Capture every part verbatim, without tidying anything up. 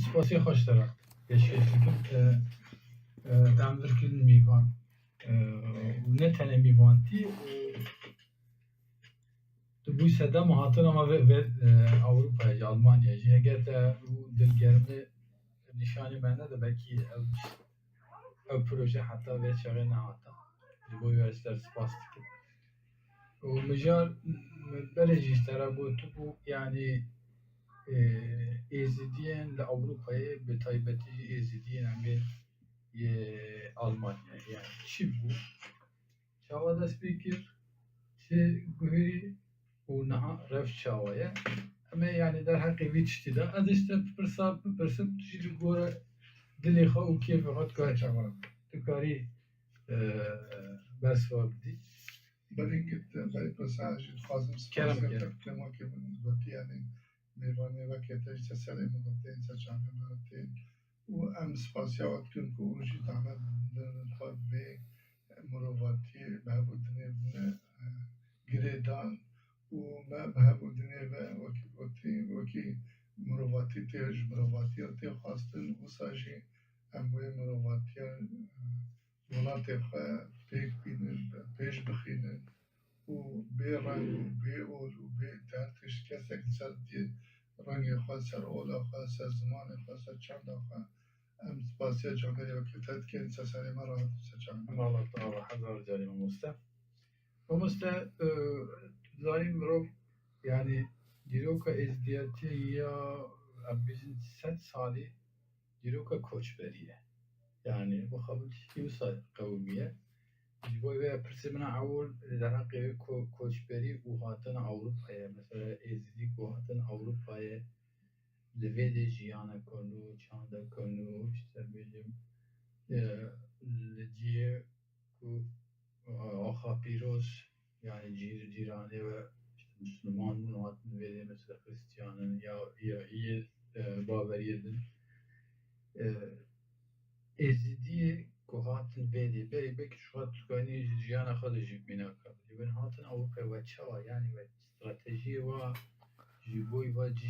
Spasiya xwe ji te re pêşkêş dikim. E, e, Dem vir kirin mîvan. E, û ne tenê mîvantî, e, tu bûyî sedema hatina me vê, vê, e, Ewropayê jî, Almanyayê jî. Heger te û dilgermî nîşanî me nede, belkî ew, ew proje heta vê çaxê nehata. Ji bo wê ez ji te re spas dikim. Û mijar, min berê jî ji te re gotibû, yanî, e, Êzidiyên li Ewropayê, bi taybetî jî Êzidiyên em ê yê Almanyayê, yanî çi bû? Çawa dest pê kir? Çi guherî û niha rewş çawa ye? Em ê, yanî, derheqê vî tiştî de ez ê ji te pirsa bipirsim, tu jî li gora dilê xwe û kêfê xwe tu karî, Çawa? tu karî, e, bersiva bidî. Berî git, berî pirsa jî dixwazim Kerem, spasiya kerem. te bikim, wekî min gotî, yanî mêvanê wekî te ji te serê min gotê, ser çavê min gotê. Û em spasiya we dikin ku hûn jî zehmet didin xwe vê mirovatiyê bi hev û dinê bine, e, girêdan û me bi hev û dinê ve wekî gotî, wekî mirovatî tê, ji mirovatiya tê xwestin, wisa jî em wê mirovatiya, e, welatê xwe pêk bînin, pêş bixînin û bê reng û bê ol û bê derd hiç kesek li ser dê rengê xwe, ser ola xwe, ser zimanê xwe, ser çanda xwe. Em spasiya camêrê wekî te dikin, ser serê me rahat, ser çavê me. Mala te ava, hezar carî mamoste. Mamoste, e, tu dizanî mirov, yanî dîroka êzdiyatiyê ya, em bêjin sed salî, dîroka koçberî ye. Yanî, bi xwe bi tiştî wisa qewimiye. Ji bo vê pirsê min a ewil li derheqê wê ko-, koçberî û hatina Ewropayê. Mesela, Êzidî ku hatin Ewropayê, li vê dê jiyana konu, çanda konu, işte, bêjim, e, li cihê ku, e, axa pîroz, yani cîr-, cîranê ve, işte, Müslüman bûn, hatin vê dê mesela Hristiyanin ya, ya, ya, e, baveriyê din. E, Êzidiyê ku hatin vê dê, berê belkî ji xwe dikanî ji jiyana xwe de jî mînak bidî. Win hatin Ewropayê we çawa, yani we stratejiyê we ji bo va cî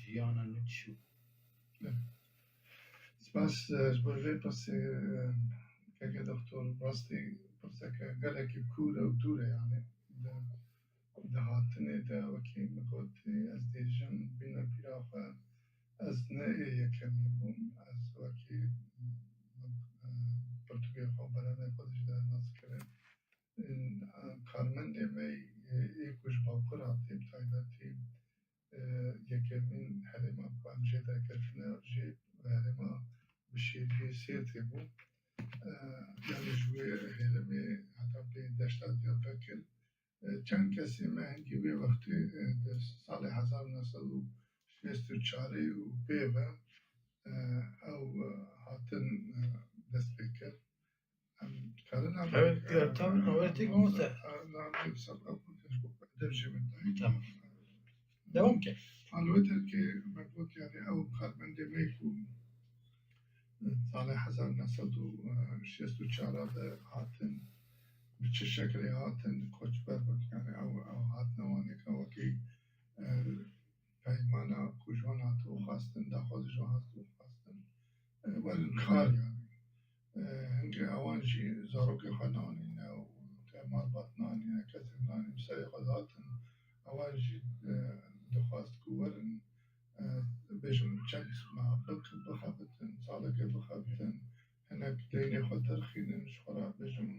jiyana nû çi bû? Spas, e, ji bo vê pirsê, e, keke doktor, rastî pirseke gelekî kûr e û dûr e, yani. Di, di hatinê de wekî min got, ez dêjim bîna pîra xwe, ez ne ê yekemî bûm, ez wekî, e, pirtûkê xwe, belemê xwe de ji de nas kirin. Karmendê me, e, ê ku ji Bakur hatî, bi taybetî, e, yekemîn herêma ku em jê derketine, jê herêma Bişêriyê Sêrtê bû. E, yanî ji wê herêmê heta pê deşta Diyarbekir. E, çend kesê me hingî wê wextê, e, di salê hezar neh sed û şêst û çarê û pê ve, e, ew, e, hatin, e, dest pê kir. Em dikarin em Evet, e, e, tabii, e, evet, e, mamoste. e, navê sabra bû, ez bu kadar jî min dayî. Tamam. Devam ke. Elbette ki me got, yani, ew karmendê me ku, e, salê hezar neh sed û şêst û çar de hatin, bi çi şekilê hatin, koçber bûn, yani, ew, ew hatine wanê ke wekî, e, peymana ku ji wan hatibû xwestin, daxwaz ji wan hatibû xwestin, e, werin kar, yani. E, hingê ewan jî zarokê xwe nanîne û te malbat nanîne, kesek nanîne, bi serê xwe dihatin. Ewan jî, e, dixwest ku werin, e, bêjin çend mehek bixebitin, salekê bixebitin, hinek deynê xwe derxînin, ji xwe re bêjin,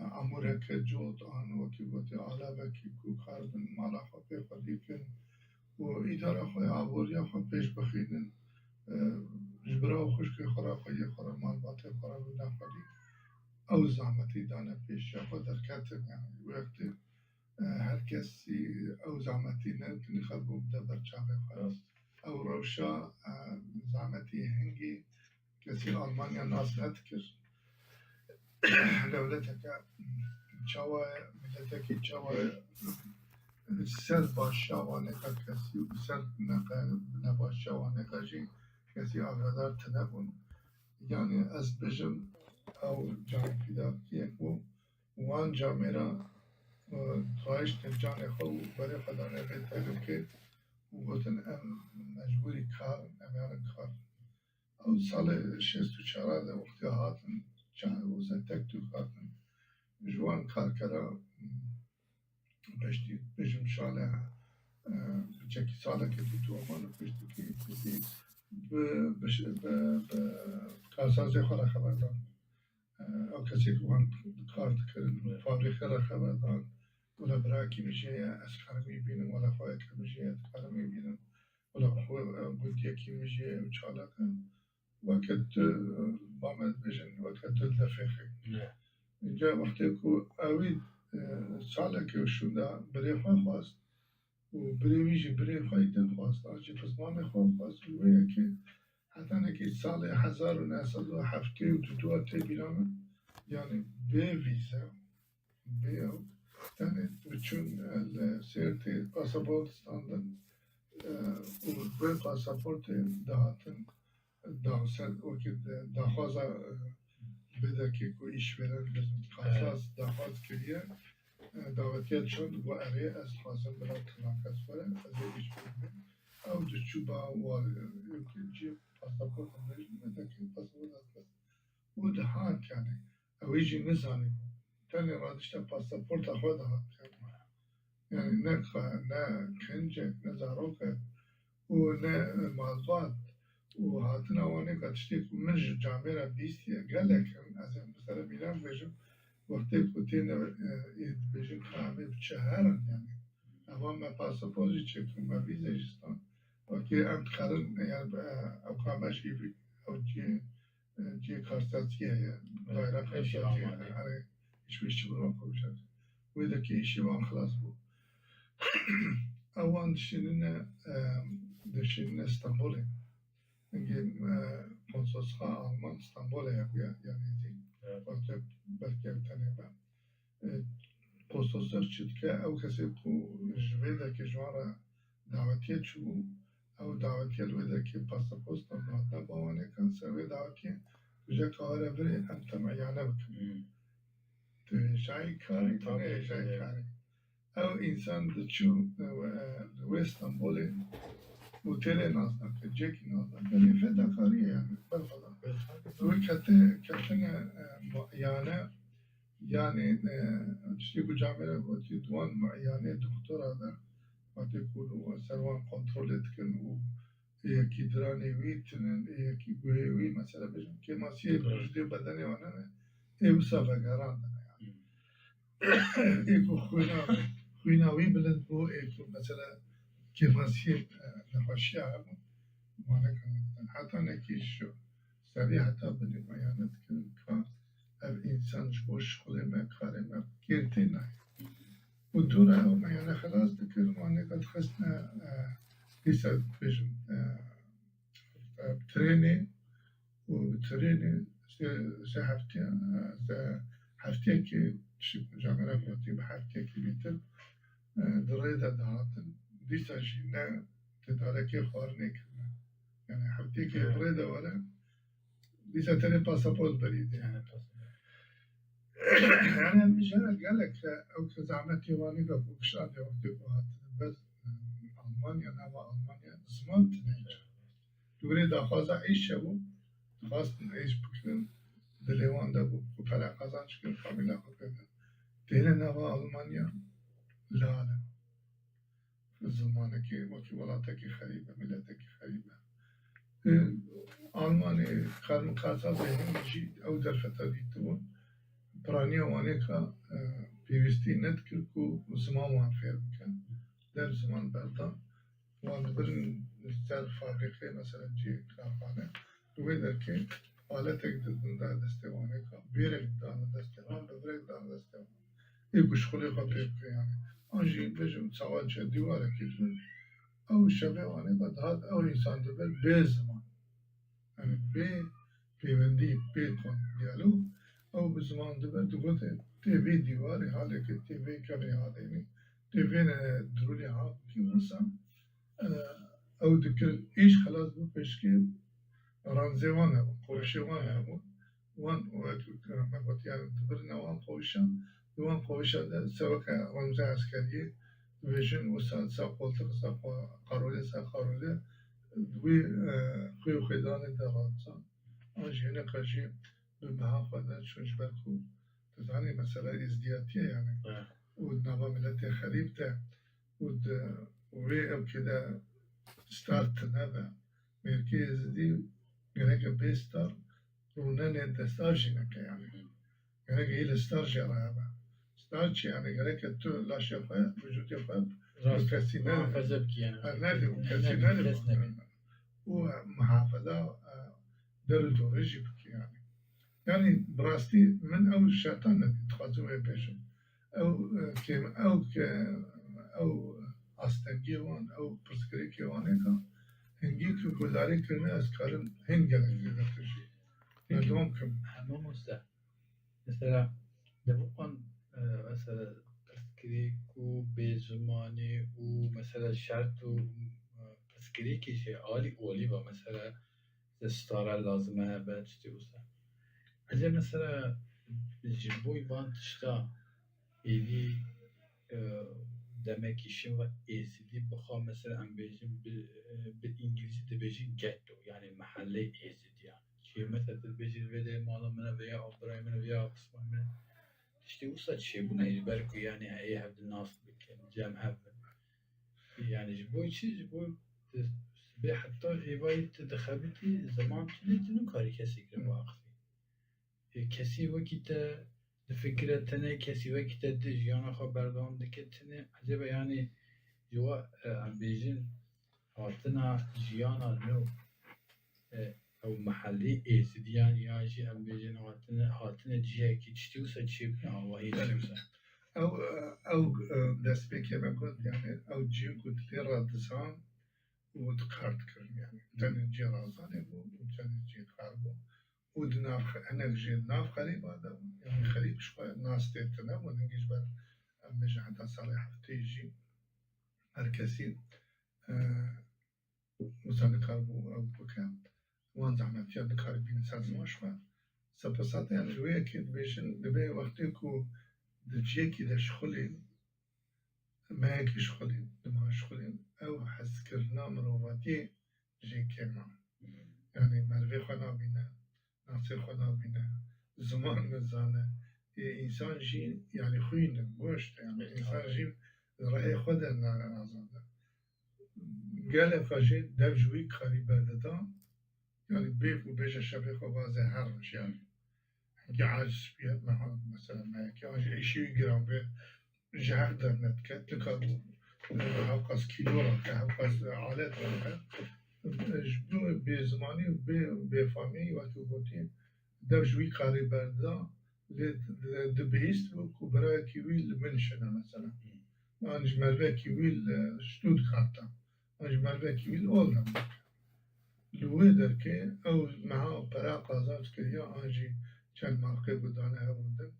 e, amûreke cot an wekî gotê alavekî ku karibin mala xwe pê xwedî bikin û îdara xwe ya aboriya xwe pêş bixînin, e, ji bira û xwişkê xwe re, xweyê xwe re, malbatê xwe re wina xwedî. Ew zahmetî dane pêş ya xwe derketin, yani wextê, e, her kesî ew zahmetî nedikin, xelk bû bide ber çavê xwe. Rast. Ew rewşa, e, zahmetî hingî kesî Almanya nas nedikir. Dewleteke çawa ye, miletekî çawa ye, ser başa wanê xwe kesî û ser neqe-, nebaşa wanê xwe jî kesî agadar tine bûn. Yani ez bêjim ew canpîdakiyek bû. Wan camêra, e, rayiştin canê xwe û berê xwe dane vê tehlûkê û gotin, em mecbûrî kar in, em yarin kar in. Salê şêst û çar de wextê hatin, çar û tek tûk hatin, ji wan karkera, piştî bêjim şale, e, çekî salekê dî tu Oman û piştî kî bi, bi, bi, bi karsazê xwe re xeber dan. E, ew kesê ku wan kar dikirin, fabrîkê re xeber dan. Wela birakî min jê ye, ez karim wî bînim, wela xweyekê min jê ye, dikarim wî bînim. Wela xwe, e, gundiyekî min jê ye, ew çalak e. Weke tu, e, ba me dibêjin, weke tu li defêxê. Înca wextê ku ewî, e, salekê û şûnda birê xwe xwest û birê wî jî birê xwe yî din xwest, an jî pizmanê xwe xwest, li wê yekê hetanekî salê hezar û neh sed û heftê û du tê bîra min, yanî bê vîze, bê ew, tenê diçûn, e, li Sêrtê pasaport standin, e, û bi pasaportê dihatin daxwaza, wekî daxwaza, e, vê derkê ku îşveren bi karsaz daxwaz kiriye, e, dawetiya çûn, got, erê, ez dixwazim bila tinaket were, ez ê îşverim. Ew diçû ba war, e, cî pasaport dibêjin, vê derkê pasaport dihat. Û dihat, yanî, ew ê jî nizanî. Tenê radişte pasaporta xwe dihat. Yani ne ka-, ne kincek, ne zarokek û ne malbat û hatina wan ê ka tiştê ku min ji camêra bîstiye gelek in, ez ê mesela mîna bibêjim, wextê ku têne, e, ê dibêjin ka em ê bi çi herin, yani. Eva me pasaport jî çêkirin, me vîze jî stan. Wekî em dikarin, yani, e, ew ka me jî vî-, ew cî, e, cî karsaziyê heye, Evet, dayra eşî karsaziyê Almanya. Heye, hiçbir işçi bunu okumayacak. Wê derkê îşê wan xilas bû. Ew wan dişînine, e, dişînine Stenbolê. Hingê, e, konsoloslixa Alman Stenbolê hebûye, yanî zî Evet. wextê belkî ew tenê be. E, konsoloslik çi dike? Ew kesê ku ji vê derkê ji wan re dawetiye çûbû, ew dawetiye li wê derkê pasaport standarde ba wan ê kirin, ser wê dawetiyê tu jê ka were virê em te meyane bikin. Hmm. Tu hêjayî karî, tu Tabii, nehêjayî tabii. karî. Ew însan diçû, e, li wê Stenbolê û têlê nas nake, cekî nas nake, lê fedakarî ye yani, berxwedana. Berxwedana. Wê kete, ketine, e, meyane, yani, e, tiştê ku camêre gotî, di wan meyanê doktora de, wextê ku li ser wan kontrolê dikin û ê yekî diranê wî tinin, ê yekî guhê wî, mesela bêjim, kêmasiyê Evet. bi jidê bedenê wan hene, ê wisa vegerandine yani. Ê ku xwîna, xwîna wî bilind bû, ê ku mesela kêmasiyê, e, nexweşiya hebû, wan nekin. Heta nekî ji serî heta binê meyane dikirin ka ev însan ji bo şixulê me, karê me, kêr tê nayê. Û dû re ew meyane xelas dikir, wan neka dixistine, e, dîsa bêjim, e, e, trênê û bi trênê sê, sê heftiya, e, sê heftiyekê tişik camêra gotî bi heftiyekê bîtir, e, di rê de dihatin. Dîsa jî ne tedarekê xwarinê kirine. Yani heftiyekê Evet. bi rê de were, dîsa tenê pasaport berî dê. Yani pasaport. Yani em jere gelek, e, ew ke zehmetê wan neka ku kişandê wextê ku hatine ber, e, Almanya, nava Almanya, ziman tine. Li wê daxwaza êş hebû, dixwastin êş bikirin, dilê wan de bû, ku pere qazanc bikin, famîla xwe pê bidin. Têne nava Almanya, lal in. Zimanekî wekî welatekî xerîb e, miletekî xerîb e. E, Almanê karmin karsazê hingî jî ew derfeta dîtibûn. Piraniya wan ê ka, e, pêwîstî nedikir ku ziman wan fêr bikin. Dev ziman berdan. Wan dibirin li ser fabrîkê, mesela cihê karxane. Li wê derkê aletek didin da destê wan ê ka, bêrek dane destê wan, bivirek dane destê wan. Ê ku şixulê xwe pê bike yani. An jî bêjim çawa çi dîwarekî dibir. Ew şevê wan ê ka dihat ew însan dibir bê ziman. Yani bê pêwendî, bê kon diyalog, ew bi ziman dibir, digote, tê vê dîwarê halekê, tê vê kevê hadênê, tê vê ne dirûnê ha bikî wisa, e, ew dikir, îş xelas bû, pêşkê ranzê wan hebû, qowişê wan hebû. Wan wek me gotiya dibirine wan qowişan, di wan qowişan de seweke remzê eskeriyê dibêjin, wisa sa qoltiq, sa qo-, qarolê, sa qarolê, Wî xwê û xwêdanê de radizan, an jî hinek jî bi meha xwe de çûn, ji ber ku tu zanî mesela êzdiyatî ye yani. Û di nava miletê xerîb de û di wê ewkê de star tune be. Mêrkê êzidî gereke bê star rûnenê desta jî neke yani. Gereke yê li star jê re hebe. Star çi yani? Gereke tu laşê xwe, vücudê xwe bi kesî ne, muhafaza bikî yani. Ha, nedî, û kesî nedî. Û muhafaza, e, der û dorê jî bikî yani. Yani bi rastî min ew şertan nedî, dixwazim wê bêjim. Ew, e, kêm, ew ke, ew astengiyê wan, ew pirsgirêkê wan ê ka hingî ku guhdarî kirine, ez karim hin gelek zêdetir jî. Peki, merdum kim? Hema Musa, mesela, devokan, e, mesela, pirsgirêk û bêzimanî û mesela şert û, e, pirsgirêkê jî alî olî va, mesela, stara lazim e hebe, tiştê wisa. Ece mesela ji bo van tişta êdî, e, demekî şin ve êzidî bixwe, mesela em bêjin bi, e, bi îngilîzî dibêjin ghetto, yani mehellê êzidiyan. Çi mesela tu dibêjî vê de mala min e, vê ya birayê min e, vê ya qisma min e. Tiştê wisa çêbûne ji ber ku yani heyê hev di nas bikin, cem hev bin. Yani ji bo çi? Ji bo tu sibê heta êvarî tu dixebitî, ziman tune, tu nikarî kesê kire biaxivî. Ê, kesî wekî te difikire, tenê kesî wekî te di jiyana xwe berdewam dike, tenê ecebe yani ji we, e, em bêjin hatina jiyana nû, e, ew mehellî êzidiyan ya jî em bêjin hatine, hatine cihekî tiştî wisa çêbûne, awahî çi wisa? Ew, ew, e, destpêkê me got, yani ew cihê ku dilê re dizan û dikar dikirin, yani tenê cihê razanê bû û tenê cihê kar bû û di nav xe-, hinek jê di nav xerîba de bûn, yani xerîb ji xwe nas tê tune bûn, hingî ji ber em bêjin heta salê heftê jî her kesî, e, wisa nikaribû ew bike. Wan zehmetiya nikaribîn ser ziman ji xwe. Sepesate yani ji wê yekê dibêjin, divê wextê ku di cihekî de şixulîn, mehekî şixulîn, di meha şixulîn, ew hezkirina mirovatiyê jê kêm e. Yani merivê xwe nabîne, nasê xwe nabîne, ziman nizane. Ê, însan jî, yani xwîn e, goşt e, yani însan jî rihê xwe de na-, nazane. Geleka jî dev ji wî karî berdida, yani bê ku bêje şevê xwe vaze her roj, yani. Hingî aciz bîye, meha, mesela, mehekî, an jî êşî wî giran bê, ji hev dernedike, nika, e, hewqas kîlo rake, hewqas alet rake. Ji bo bêzimanî û bê, bêfamî, wekî gotî, dev ji wî karî berda, lê di, di, dibihîst bû ku birayekî wî li Münşene, mesela. An ji mervekî wî li Stuttgart e. An ji mervekî wî li Olland e. Li wê derkê ew meha pera qazanc kiriya, an jî çend markê ku dane hev û din,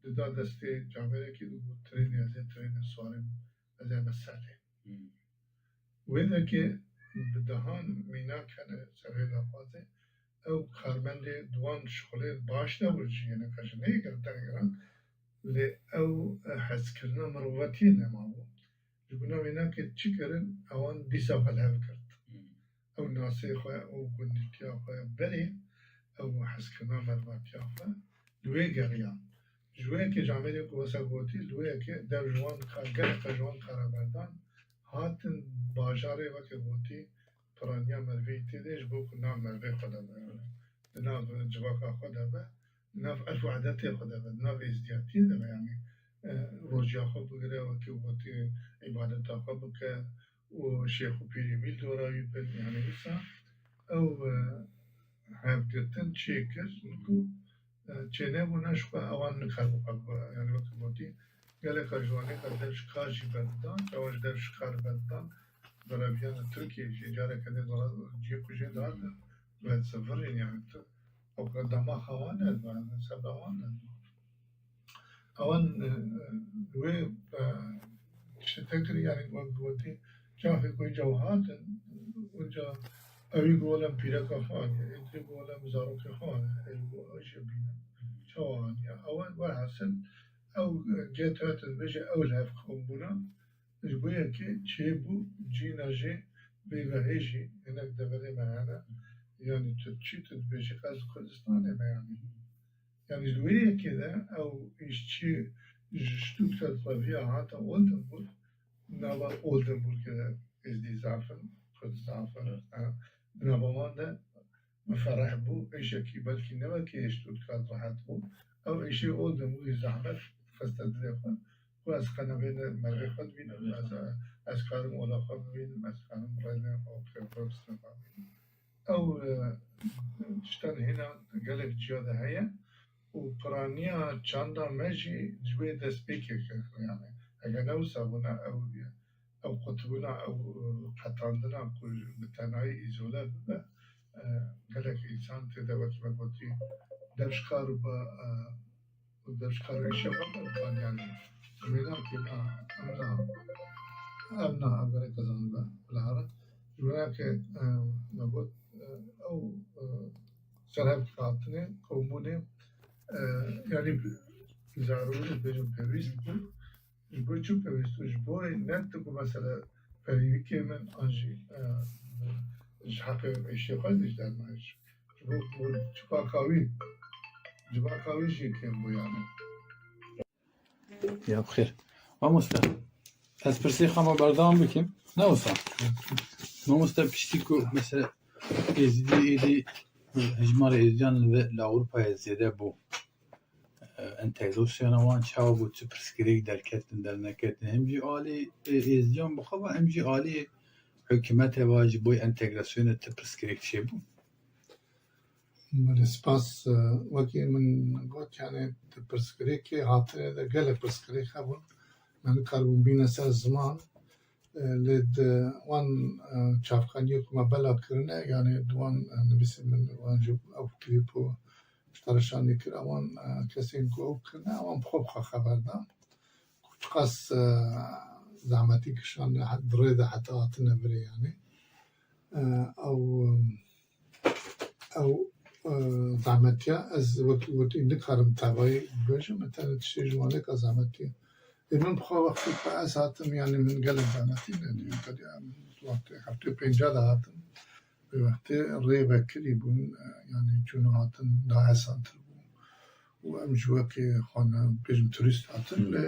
dida destê camêrekî, digot, "Trênê, ez ê trênê swarê bim, ez ê me serê." Hmm. Wê derkê bi dehan mînak hene ser vê daxwazê. Ew karmendê di wan şixulê baş de bû, jiyêneka jî neyê giran, tenê giran, lê ew hezkirina mirovatiyê nemabû. Ji bona mînakê çi kirin, ewan dîsa xwe li hev girt. Hmm. Ew nasê xwe, ew gundîtiya xwe berê, ew hezkirina merivatiya xwe li wê geriya. Ji wê yekê camêrê ku wisa gotî, li wê yekê dev ji wan ka-, geleka ji wan kara berdan, hatin bajarê weke gotî, piraniya merivê tê de ji bo ku nav merivê xwe de be, di nav civaka xwe de be, di nav erf û edetê xwe de be, di nav êzdiyatiyê de be, yanî, e, rojiya xwe bigire, wekî gotî, îbadeta xwe bike û şêx û pîrê wî li dora wî bin, yanî wisa ew, e, hevgirtin çêkir ku, e, çênebûna ji xwe ewan nikar bi xwe bi, yanî wekî gotî, geleka ji wan ê dev ji kar jî berdidan, çawa ji dev ji kar berdidan, bereviyana Tirkiyê jî careke dê cihê ku jê dihatin, ve zivirîn, yanî tu, ew demaxa wan ne, sebra wan ne. Ewan, e, wê, e, tiştê te kirî, yanî wek gotî, çaxê ku îca hatin, îca ewî got, "Lem pîreka xwe aniye, êdî got, lem zarokê xwe aniye, êdî got, ew jê bîne." Çawa aniye? Ewan, welhasil, ew, e, gê te dibêje, ew li hev kom bûna, ji bo yekê çêbû, cîna jê Vê vehê jî hinek deverê me hene. Yanî tu çi tu dibêjî qey ez Kurdistanê me yanî. Yanî li wê yekê de ew îşçî ji Stuttgart reviya hate Oldenburg, nava Oldenburgê de êzdî zaf in, Kurd zaf in. Evet. E, di nava wan de min fereh bû. Îşekî belkî ne wekî êş Stuttgart rehet bû. Ew êşê Oldenburgê zehmet xiste dilê xwe. Ku ez qe navê de merivê xwe dibînim, ez, ez karim ola xwe bibînim, ez karim rênê xwe û xebristê xwe bibînim. Ew, e, tiştan hêna gelek ciya de heye û piraniya çanda me jî ji wê destpêkê kir. Yani, eger ne wisa bûna ew, ew qutibûna, ew, e, qetandina ku bi tenayî îzole bibe, e, gelek însan tê de wekî me gotî, dev ji kar û ba, e, û dev ji kar û îşê xwe derdiban, yani. Wêna ku na, em na, em na, em gerek zanibe, bila here. Ji wêna ku, e, me got, e, ew, e, serhevdî hatine, qewimûnê, e, yani, zarûrî bêjin pêwîst bû. Ji bo çi pêwîst bû? Ji bo ne tu ku mesela perîwîkê min an jî, e, ji heqê êşê xwe zî ji dernayê. Ji bo ku civaka wî, civaka wî jî kêm bû yani. Ya bixêr. Mamoste, ez pirsê xwe me berdewam bikim. Ne wisa? Mamoste, piştî ku mesela Êzidî êdî hejmarê Êzidiyan li, li Ewropayê zêde bû. E, entegrasyona wan çawa bû, çi pirsgirêk derketin, derneketin, hem jî alî, e, Êzidiyan bi xwe ve, hem jî alî hikûmetê ve ji bo entegrasyonê ti pirsgirêk çêbû? Belê, spas. E, wekî min got, yani, di pirsgirêkê hatinê de gelek pirsgirêk hebûn. Me nikaribûn bîne ser ziman. E, lê di wan, e, çavkaniyê ku me bela kirine, yani di wan, e, nivîsên min wan jî ew klîp û ji te re şandî kir, ewan, e, kesên ku ew kirine, ewan bi xwe bi xwe xeber dan ku çiqas, e, zehmetî kişandine, he-, di rê de heta hatine virê, yani. E, ew, e, Ew, e, zehmetiya ez wekî gotî nikarim tevayî bibêjim, me tenê tiştê ji wan lêka zehmetî. Ê min bi xwe wextê ku ez hatim, yani min gelek zehmetî nedî. Belê em wextê heftê pênca de hatin. Vê wextê rê vekirî bûn, e, yani çûn û hatin daha esantir bû. Û em ji wekî xwe ne bêjim turîst hatin, Hmm. lê,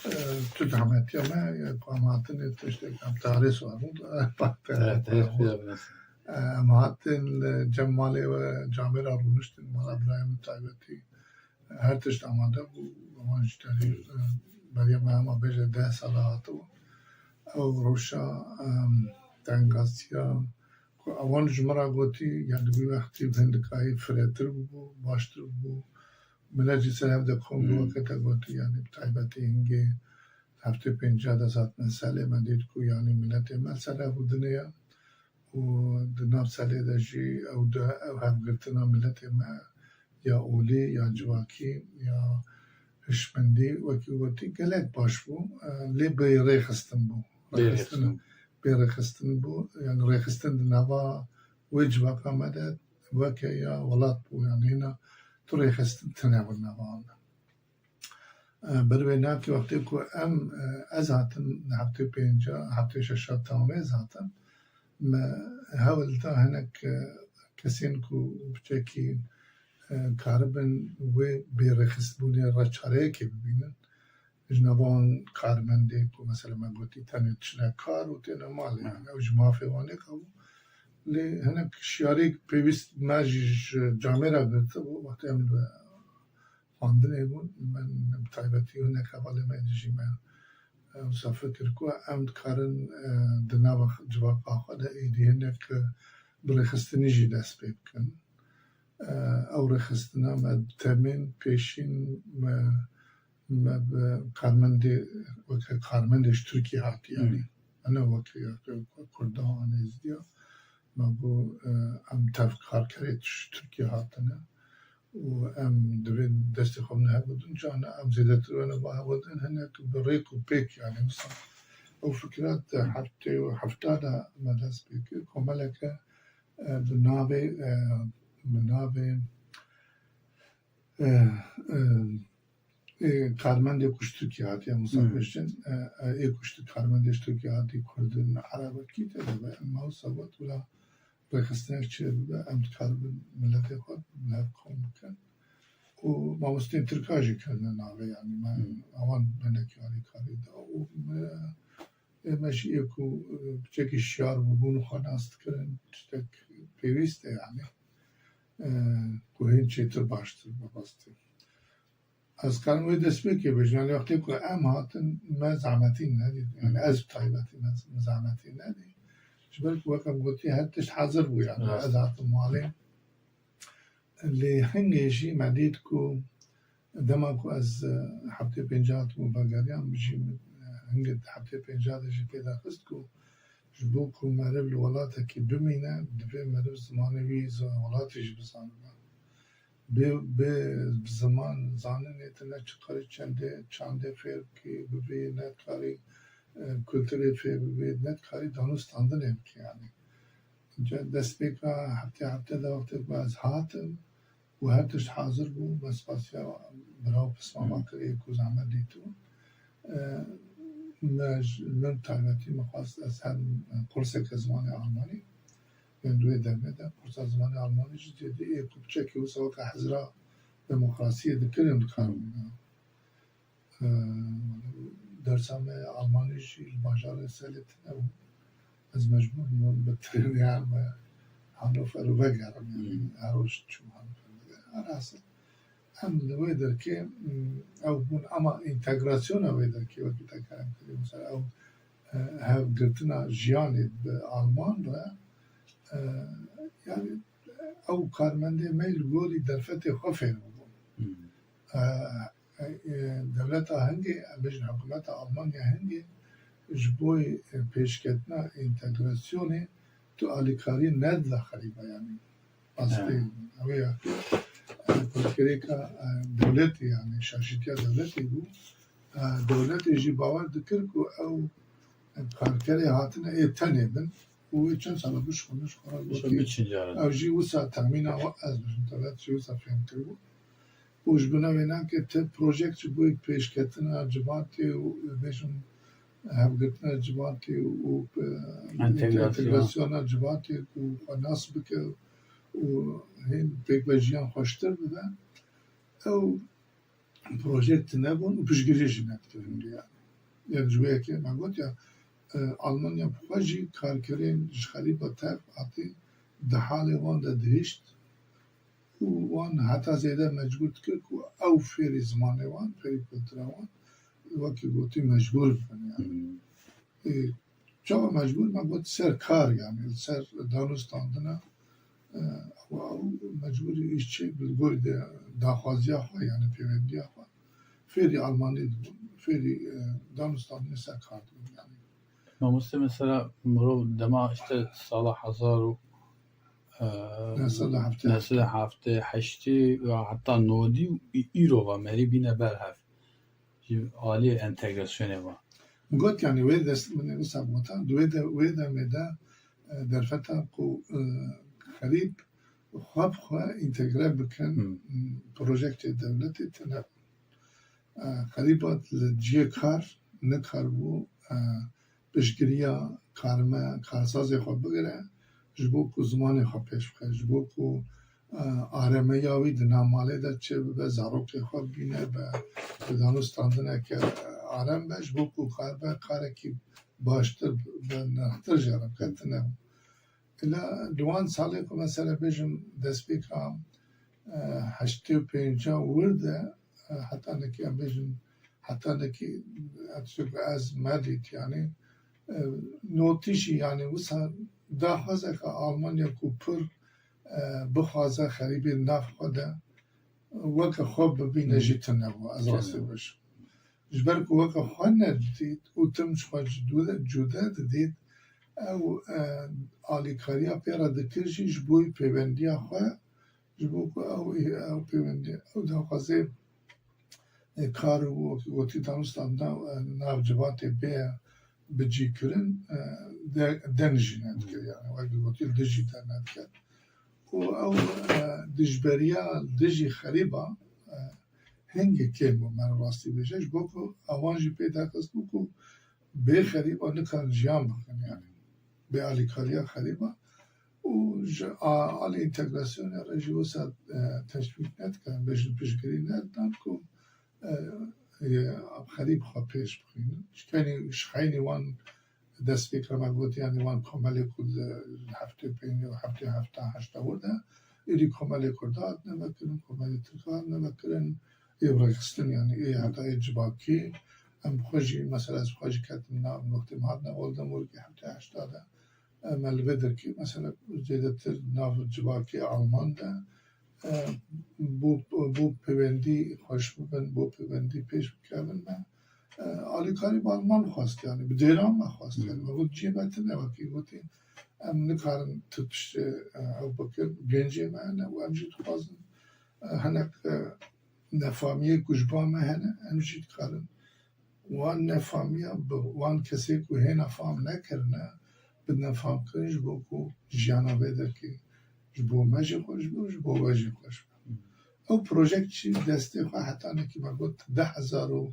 e, tu zehmetiya me, e, ku em hatin, e, tiştek em tarê swarûn, e, Evet, evet, evet. E, em hatin, e, cem malê we camêra rûniştin, mala birayê min taybetî. E, her tişt amade bû, wan ji derî, e, beriya me hema bêje deh sala hatibû. Ew rewşa, e, tengaziya, ku ewan ji min re gotî, yani wî wextî bi hindikayî firêtir bû, baştir bû. Milet jî ser hev de kom bû, Hmm. weke te gotî, yani bi taybetî hingê heftê pênca de zat meselê me dît ku, yani miletê me ser hev û dinê ye û di nav selê de jî ew du, ev hevgirtina miletê me ya olî, ya civakî, ya hişmendî, wekî gotî, gelek baş bû, e, lê bê rêxistin bû. Bê Rêxistin, rêxistin. bê rêxistin bû, yani rêxistin di nava wê civaka me de weke ya welat bû, yani hîna tu rêxistin tune bû nava wan de. E, ber wê nakê wextê ku em, e, ez hatim heftê pênca, heftê şeşa tamê ez hatim, me hewl da hinek, e, kesên ku biçekî, e, karibin wê bêrêxistbûnê re çareyekê bibînin. Ji nava wan karmendê ku mesela me gotî tenê tiştine kar û têne malê, Hı. yani ew ji mafê wan ê qebû. Lê hinek şiyarî pêwîst me jî ji camêra girtibû, wextê em li xwendinê bûn, min bi taybetî hinek hevalê me dijî me, e, wisa fikir ku em dikarin, e, di nava civaka xwe de êdî hinek, e, bi rêxistinî jî dest pê bikin. E, ew rêxistina me temên pêşîn me, me bi karmendê, weke karmendê ji Tirkiyê hatî, yani. Hmm. Ne weke, weke Kurda an Êzidiya. Me got, e, em tev karkerê ji Tirkiyê hatine û em divê destê xwe bine hevdin, cana em zêdetir wene ba hevdin, hinek bi rêk û pêk, yani, wisa ew fikra di heftê û hefta de me dest pê kir. Komeleke, e, bi navê, e, bi navê, e, e, Ê, karmendê ku ji Tirkiye hatiye, Musa Hmm. Kuşçin, e, e, ê ku ji karmendê ji Tirkiye hatî Kurdin, Erebekî tê de be, em wisa got, wila rêxistinek çê bibe, em dikaribin miletê xwe bi hev kom bikin. Û mamosteyên Tirka jî kirine navê, yanî me Hmm. awan hinekî alîkarî da û me, ê me jî ê ku, e, piçekî şiyar bûbûn û xwe nas dikirin, tiştek pêwîst e, yanî, e, ku hîn çêtir baştir bi rastî. Ez karim wê destpêkê bêjim, yanî wextê ku em hatin, me zehmetî nedî, yanî ez bi taybetî me zehmetî nedî. Ji ber ku weke gotî her tişt hazir bû, yanî Rast. ez hatim malê. Lê hingê jî me dît ku dema ku ez, e, heftê pêncî hatim û vegeriyam jî, e, hingê heftê pêncî de jî pê derxist ku ji bo ku meriv li welatekî bimîne, divê meriv zimanê wî zi-, welatê jî bizanibe. Bê, bê ziman zaninê tu ne çiqarî çendê, çandê fêr bikî, bibî, ne dikarî, e, kulturê fêr bibî, ne dikarî danûstandinê bikî, yanî. Ca destpêka heftê heftê de wextê ku ez hatim û her tişt hazir bû, me spasiya bira û pismama Hmm. kirê ku zehmet dîtibûn. E, me ji, min taybetî min xwest ez herim kurseke zimanê Almanî. Bên di wê demê de kursa zimanê Almanî jî dê, dê ê ku piçekî wisa weke hizra demokrasiyê dikirin dikarin. E, dersa me Almanî jî li bajarê Selê tune bû. Ez mecbûr bûm bi trênê em Hannover û vegerim, yanî Hmm. her roj çûm Hannover vegerim. Her hasil, em li wê derkê, m, ew bûn, ama întegrasyona wê derkê wekî te kerem kirî, mesela ew, e, hevgirtina jiyanê bi Alman re, e, yanî ew karmendê me li gorî derfetê xwe fêr bûbûn. Hmm. E, e, e, dewleta hingê, em bêjin hikûmeta Almanya hingê, ji bo, e, pêşketina întegrasyonê tu alîkarî nedida xerîba, yanî. Astê, Evet. ew ya, e, pirsgirêka, e, dewletê, yanî şaşîtiya dewletê bû. E, dewletê jî bawer dikir ku ew, e, karkerê hatine ê tenê bin û wê çend sala bişuxulin, ji xwe re Şo gotî, biçin cara. ew jî wisa temîna we, ez bijim, dewlet jî wisa fêm kiribû. Û ji bona wênakê ti projekt ji bo pêşketina civatê û, bêjim, hevgirtina civatê û, e, Entegrasyon. entegrasyona civatê ku xwe nas bike û hên pêkvejiyan xweştir bibe. Ew projekt nebûn û piştgirî jî nedikirin. Yani, yani ji wê yekê me got ya, e, Almanya bi xwe jî karkerên ji xerîba tev hatî di halê wan de dihişt û wan heta zêde mecbûr dikir ku ew fêrî zimanê wan, fêrî kultura wan, wekî gotî mecbûr bibin yani. Hmm. E, çawa mecbûr me got ser kar yani, ser danûstandina, e, ew, ew mecbûrî îşçî bi gorî de daxwaziya xwe yani pêwendiya xwe fêrî Almanî dibûn, fêrî, e, danûstandinê ser kar dibûn yani. Mamoste mesela mirov dema işte sala hezar û, e, Neh sed û heftê. neh sed û heftê, heştê ya heta nodî û î-, îro ve merî bîne ber hev. Ji aliyê entegrasyonê ve. Min got yani wê dest min wisa gotan, di wê de, wê demê de, e, derfeta ku, e, xerîb xwe bi xwe întegre bikin, Hmm. m, projektê dewletê tune. E, xerîba li cihê kar nikaribû, e, piştgiriya karme, karsazê xwe bigire, ji bo ku zimanê xwe pêş bixe, ji bo ku, e, aremeya wî di nav malê de çêbibe, zarokê xwe bibîne, bi, bi danûstandineke arem be, ji bo ku karibe karekî baştir, bi nirxtir jî re bike tune. Îla di wan salê ku mesela bêjim destpêka, e, heştê û pênca wir de, e, heta nekî em bêjin, heta nekî, e, tiştek ez me dît, yanî, e, notî jî, yanî wisa daxwazeke Almanya ku pir, e, bixwaze xerîbê nav xwe de weke xwe bibîne Hmm. jî tune bû, ez Tune. rastî bêjim. Ji ber ku weke xwe nedidît û tim ji xwe cude, cude didît, ew, e, alîkariya pê re dikir jî ji bo pêwendiya xwe, ji bo ku ew, ew pêwendiya, ew daxwazê, e, kar û wekî gotî danûstandina, e, nav civatê bê bicîkirin, e, de, denijî nedikir, yani wekî gotî li dijî de nediket. Û ew, e, dijberiya dijî xerîba, e, hingê kêm bû, me rastî bêje, ji bo ku ewan jî pê derxist bû ku bê xerîba nikarin jiyan bikin, yani bê alîkariya xerîba û ji a-, alî întegrasyonê re jî wisa, e, teşwîq nedikirin, bêjin piştgirî nedidan ku, e, e, xerîb xwe pêş bixînin. Ji kenî, ji xeynî wan destpêka me got, yani wan komelê ku li heftê pêncî û heftê hefta heşta wir de, êdî komelê Kurda hatine vekirin, komelê Tirka hatine vekirin, ê rêxistin, yani ê heta ê civakî, em bi xwe jî, mesela ez bi xwe jî ketim nav noktê me hatine Oldenburgê heftê heşta de, em li vê derkê, mesela zêdetir nav civakê Alman de, e, bo, bo pêwendî xweş bibin, bo pêwendî pêş bikevin me. E, alîkarî bi Alman xwest, yani bi dêran me xwest. Yani Hmm. me got cihê me tune, wekî gotî, em nikarin tu tiştê, e, ew bikin. Gencê me hene û em jî dixwazin, e, hinek, e, nefamiyê ku ji ba me hene, em jî dikarin wan nefamiya bi wan kesê ku hêna fam nekirine, bidine famkirin ji bo ku jiyana vê derkê ji bo me jî xweş be û ji bo we jî xweş be. Ew projek jî destê xwe heta nekî me got du hezar û,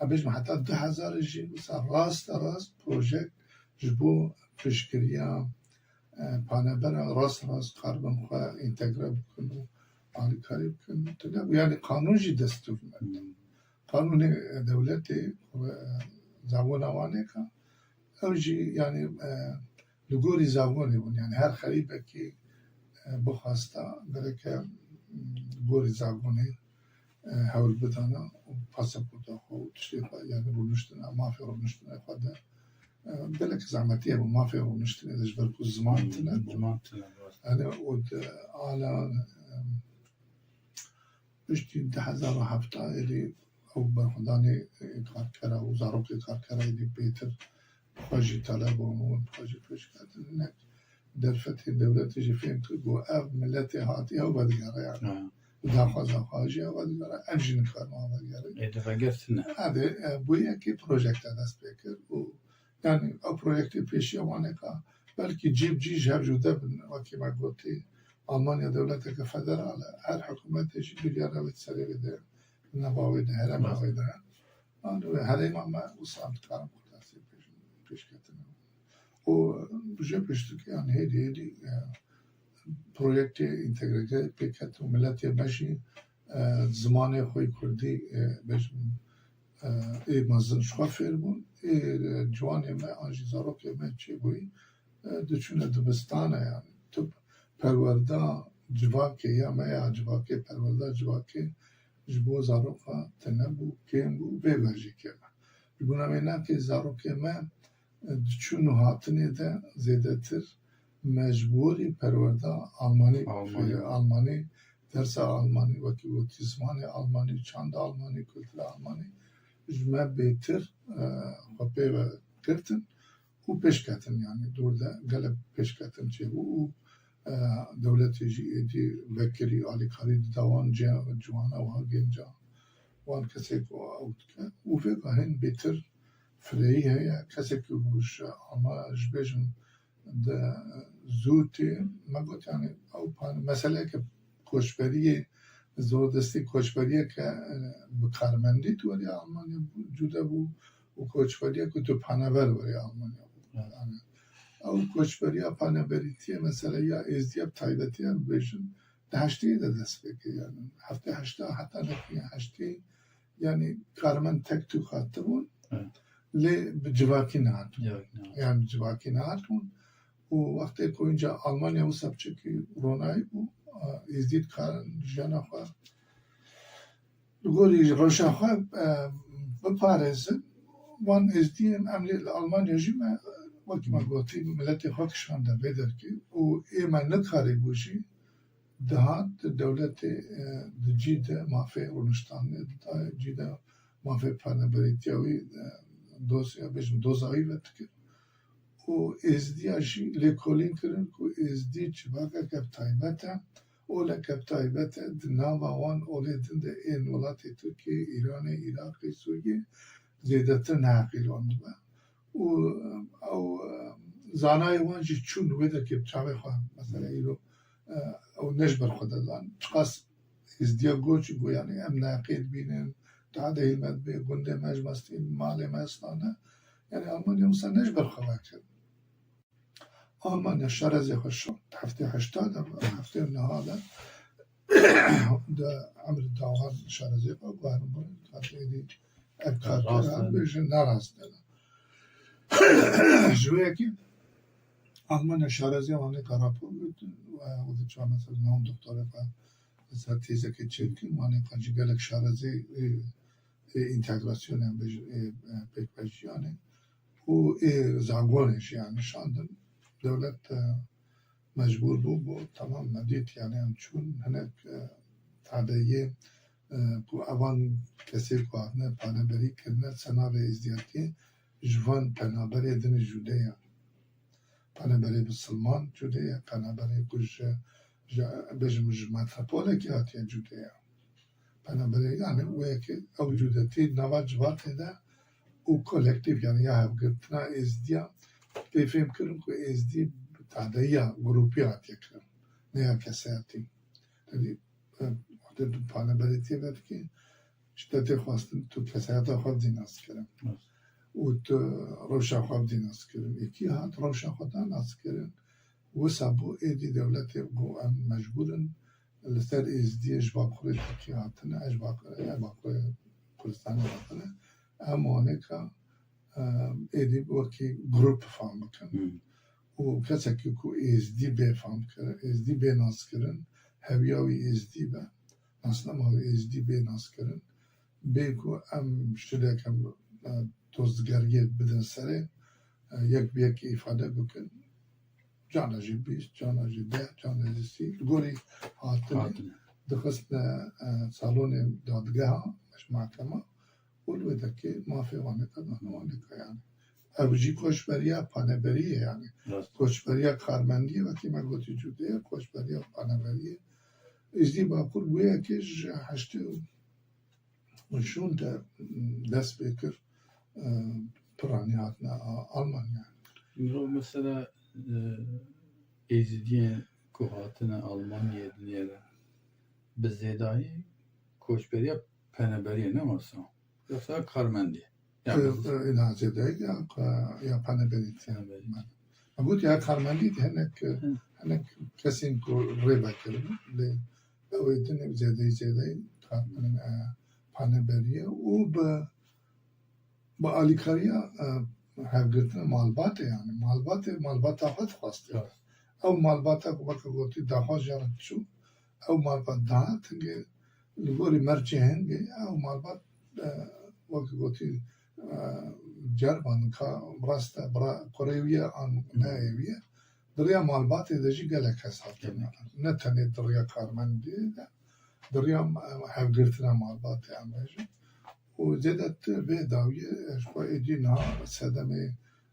em bêjin heta du hezar jî wisa raste rast projek ji bo piştgiriya, e, panebera rast rast karibin xwe întegre bikin û alîkarî bikin. Tune bû, yani qanûn jî destûr me. Hmm. Qanûnê dewletê, e, zavona wanê ka, ew jî, yani, e, li gorî zagonê bûn. Yani her xerîbekî, e, bixwesta gereke, m, li gorî zagonê, e, hewl bidana û pasaporta xwe û tiştê xwe, yani rûniştina, mafê rûniştinê xwe de, e, gelek zehmetî hebû mafê rûniştinê de, ji ber ku ziman tune bû. Ziman tune bû. Yani û di ala, e, Piştî du hezar û hevdeh êdî ew berxwedanê, e, karkera û zarokê karkera êdî bêtir xwe jî telebûn û xwe jî pêşketin. Hinek derfetên dewletê jî fêm kir ku ev miletê hatî ew vedigere, yani. Ha. Daxwaza xwe jî ew vedigere, em jî nikarin ew vegerin. Ê, di vegertine. Êdî, e, bûyekê projekte dest pê kir û Yani ew proyektê pêşiya waneka belkî cî bi cî ji hev cuda bin, wekî me gotî, Almanya dewleteke federal e, her hikûmetê jî biryara wê di serê wê de di nava wê de, herêma wê de. An wê herêma me wisa em dikarin xwe destê pêş, pêşketin. Û ji piştî yani hêdî hêdî, e, proyektê întegreke pêket û miletê me jî, e, zimanê xwe yê kurdî, e, bêjin, e, ê mezin ji xwe fêr bûn, ê, e, ciwanê me an jî zarokê me çêbûyî, e, diçûne dibistane, yani tu perwerda civakê ya me ya civakê, perwerda civakê ji bo zaroka tune bû, kêm bû, vê ve jî kêm e. Ji bo namênakê zarokê me, e, di çûn û hatinê de zêdetir mecbûrî perwerda Almanî, Almanî. e, Almanî, dersa Almanî, wekî gotî zimanê Almanî, çanda Almanî, kultura Almanî ji me bêtir, e, xwe pê ve girtin û pêş ketin, yani dûr de gelek pêş ketin çêbû û, e, dewletê jî êdî vekirî, alîkarî dida wan ci-, ciwana, wiha genca, wan kesê ku ew dike. Û vê gahên bêtir fireyî heye. Kesekî ku ji ama ji bêjin di zû tê, me got, yani ew pan-, meseleyeke koçberiyê, zordestî koçberiyeke, e, bi karmendî tu werî Almanya bû, cuda bû û koçberiyeke tu paneber werî Almanya bû. Evet. Yani ew koçberiya paneberîtiyê, mesela ya êzdiya bi taybetî em bêjin, di heştê de dest pê kir, yani heftê heşta heta nekî heştê, yani karmend tek tûk hatibûn, Evet. lê bi civakî nehatibûn. Civakî nehatibûn. Yani bi civakî nehatibûn. Û wextê ku înca Almanya wisa piçekî ronayî bû, a, êzdî dikarin jiyana xwe li gorî rewşa xwe, e, biparêzin, wan êzdiyên em lê li Almanya jî me, wekî me gotî, miletê xwe kişande vê derkê û ê me nikarîbû jî dihat dewletê, e, di cî de mafê rûniştinê dida, cî de mafê paneberîtiya wî, e, dosya, bêjin, doza wî vedikir. Û êzdiya jî lêkolîn kirin ku êzdî civakeke bi taybet e, oleke bi taybet e, di nava wan olê din de ên welatê Tirkiyê, Îranê, Iraqê, Sûriyê zêdetir neheqî li wan dibe. Û, e, ew, e, zanayê wan jî çûn wê derkê bi çavê xwe, mesela îro, e, ew ne ji ber xwe de dan. Çiqas Êzdiya got jî got, yanî em neqê dibînin, tadeyê me dibê, gundê me ji me stîn, malê me stane. Yanî Almanya wisa ne ji ber xwe vekir. Almanya şarezê xwe şand heftê heşta de, heftê niha de, de emir dawan şarezê xwe guherin birin, katê dî ev kar kere bêjin, ne rast e. Ji wê yekê Almanya şarezê wan ê ka rapor gotin, û diçe mesela nav doktorê xwe, mesela têzekê çêdikin, wan ê ka jî gelek şarezê, ê, ê, întegrasyonê, em bêjin, ê, ê, pêkvejiyanê û ê zagonê jî, yanî şandin. Dewlet, e, mecbûr bû, got, temam, me dît, yanî em çûn, hinek, e, tadeyê, e, ku evan kesê ku hatine paneberî kirine, senarê êzdiyatiyê ji van penaberê din jûde ye. Penaberê misilman cûde ye, penaberê ku ji, ji, bêjim, ji metropolekê hatiye cûde ye. Penaberê, yanî wê yekê ew cûdetî nava civatê de û kolektîf, yanî ya hevgirtina êzdiya, pê fêm kirin ku êzdî tadeya grûpî hatiye kirin, ne ya kesayetî. Yanî, e, wextê tu paneberêtiyê vedikî, ji te tê xwestin tu kesayeta xwe bidî naskirin. Rast. Û tu rewşa xwe bidî naskirin. Êkî hat rewşa xwe da naskirin. Wisa bû êdî dewletê got, em mecbûr in li ser êzdiyê ji Bakurê Tirkiyê hatine, ji Bakurê, ya Bakurê Kurdistanê hatine. Em wanê ka, e, êdî wekî grûp fam bikin. Hmm. Û kesekî ku êzdî bê fam kirin, êzdî bê naskirin, hewiya wî êzdî be, nasnama wî êzdî bê naskirin, bê ku em şilek em, e, tozgeriyê bidin serê, e, yek bi yek îfade bikin. Cana jî bîst, cana jî deh, cana jî sî, li gorî hatinê Hatine. Dixistine, e, salonê dadgeha, ji mahkema, û li wê derkê mafê wan ê qedana wan ê ka, yanî. Ev jî koçberiya paneberiyê, yanî. Rast. Koçberiya karmendiyê, wekî me gotî cûdê ye, koçberiya paneberiyê. Êzdî Bakur bûye yekê ji heştê û şûn de dest pê kir, e, piranî hatine A-, Almanya. Mirov mesela, e, Êzidiyên ku hatine Almanyayê dinêre, bi zêdayî koçberiya peneberiyê ne wisa? Yoksa karmendî? Ya E, bi e, na zêdayî ya, ya peneberî. Peneberî. Em got ya karmendî de hinek, Hı. hinek kesên ku rê vekiribû, lê ew ê din zêdeyî zêdeyî, e, paneberiye û bi, bi alîkariya, e, hevgirtina malbatê, yanî malbatê, malbata xwe dixwest. Evet. Ew malbata ku weke gotî daxwaziya re diçû, ew malbat daha tingê, li gorî mercê hingê, ew malbat, e, weke gotî, e, ceribandin ka rast e, bira kurê wî ye an ne ê wî ye. Di riya malbatê de jî gelek kes hatin. Gelek. Ne tenê di riya karmendê de, di riya, e, hevgirtina malbatê em bêjin. Û zêdetir vê dawiyê, e, ji xwe êdî niha sedemê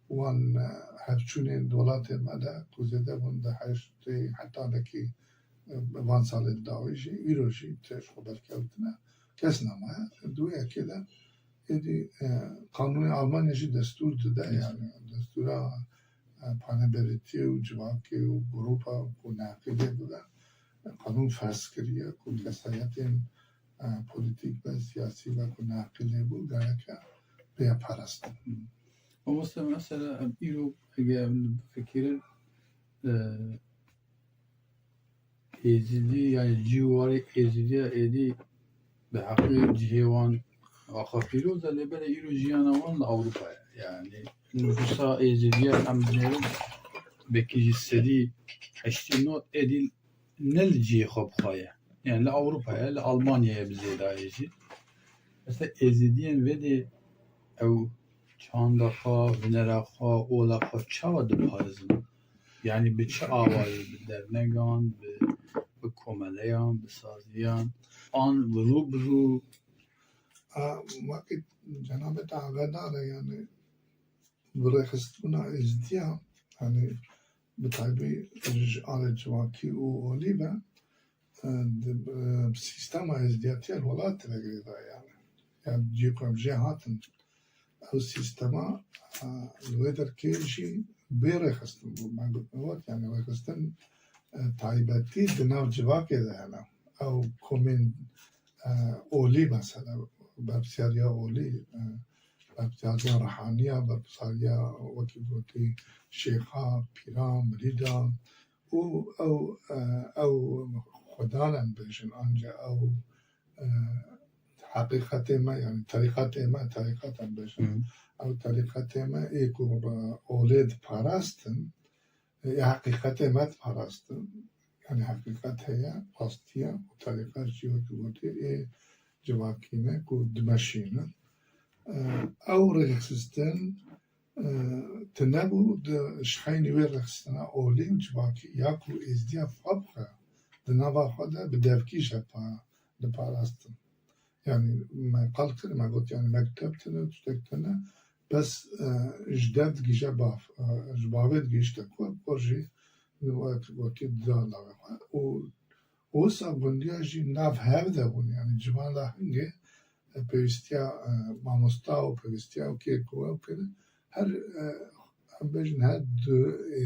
wan, e, hevçûnên di welatê me de ku zêde bûn di heştê heta dekî, e, van salên dawî jî, îro jî tê ji xwe derkevtine. Kes nemaye. Di wê yekê de êdî, e, qanûnê Almanya jî destûr dide, Destûr. yanî destûra, e, paneberîtiyê û civakê û grûpa ku neqîlê bibe, e, qanûn ferz kiriye ku Hı. kesayetên, e, polîtîk be, siyasî be ku neqîlê bû, gereke bê parastin. Hı. Mamoste, mesela, em îro, eger em bifikirin, e, Êzidî, yani cîwarê Êzidiya êdî bi heqî cihê wan axa pîroz e, lê belê îro jiyana wan li Ewropa ye. Yani nüfusa Êzidiya em dinêrin belkî jî sedî heştê nod êdî ne li cihê xwe bi xwe ye. Yani li Ewropa ye, li Almanya ye bi zêdayê jî. Mesela Êzidiyên vê dê ew çanda xwe, hunera xwe, ola xwe çawa diparêzin? Yani bi çi awayî, bi dernegan, bi, bi komeleyan, bi saziyan, an bi rû bi rû? A, wekî cenabê te avedar e, yani bi rêxistina Êzidiya, yani bi taybî ji alê civakî û olî ve, e, di, e, sîstema êzdiyatiya li welatê de girêdayî, yani. Yani cî ku em jê hatin, ew sîstema, e, li wê derkê jî bê rêxistin bû. Me got, me got, yani rêxistin, e, taybetî di nav civakê de hene. ew komên, e, olî mesela, berpirsiyariya olî, e, berpirsiyariya ruhaniya, berpirsiyariya wekî gotî şêxa, pîra, mirîda û ew, e, ew xwedan em bêjin, anca ew, e, heqîqetê me, yanî terîqetê me, terîqet em bêjin. Hı. Ew terîqetê me ê ku, e, olê diparastin, ê heqîqetê me diparastin. Yanî heqîqet heye, rastiye û terîqet jî wekî gotî ê civakî ne ku dimeşînin. E, ew rêxistin, e, tune bû, di, ji xeynî wê rêxistina olî û civakî ya ku êzdiya xwe bixe, di nava xwe de bi devkî jî pa-, diparastin. Yanî me qal kir, me got, yanî mekteb tune, tiştek tune, bes, e, ji dev digihîje bav, e, ji bavê digihîşte ku, ku jî wek gotî dida navê xwe. Û wisa gundiya jî nav hev de bûn, yanî ciwan da hingê, e, pêwîstiya, e, mamosta û pêwîstiya ew kê ku ew kirin, her, e, em bêjin her du, e,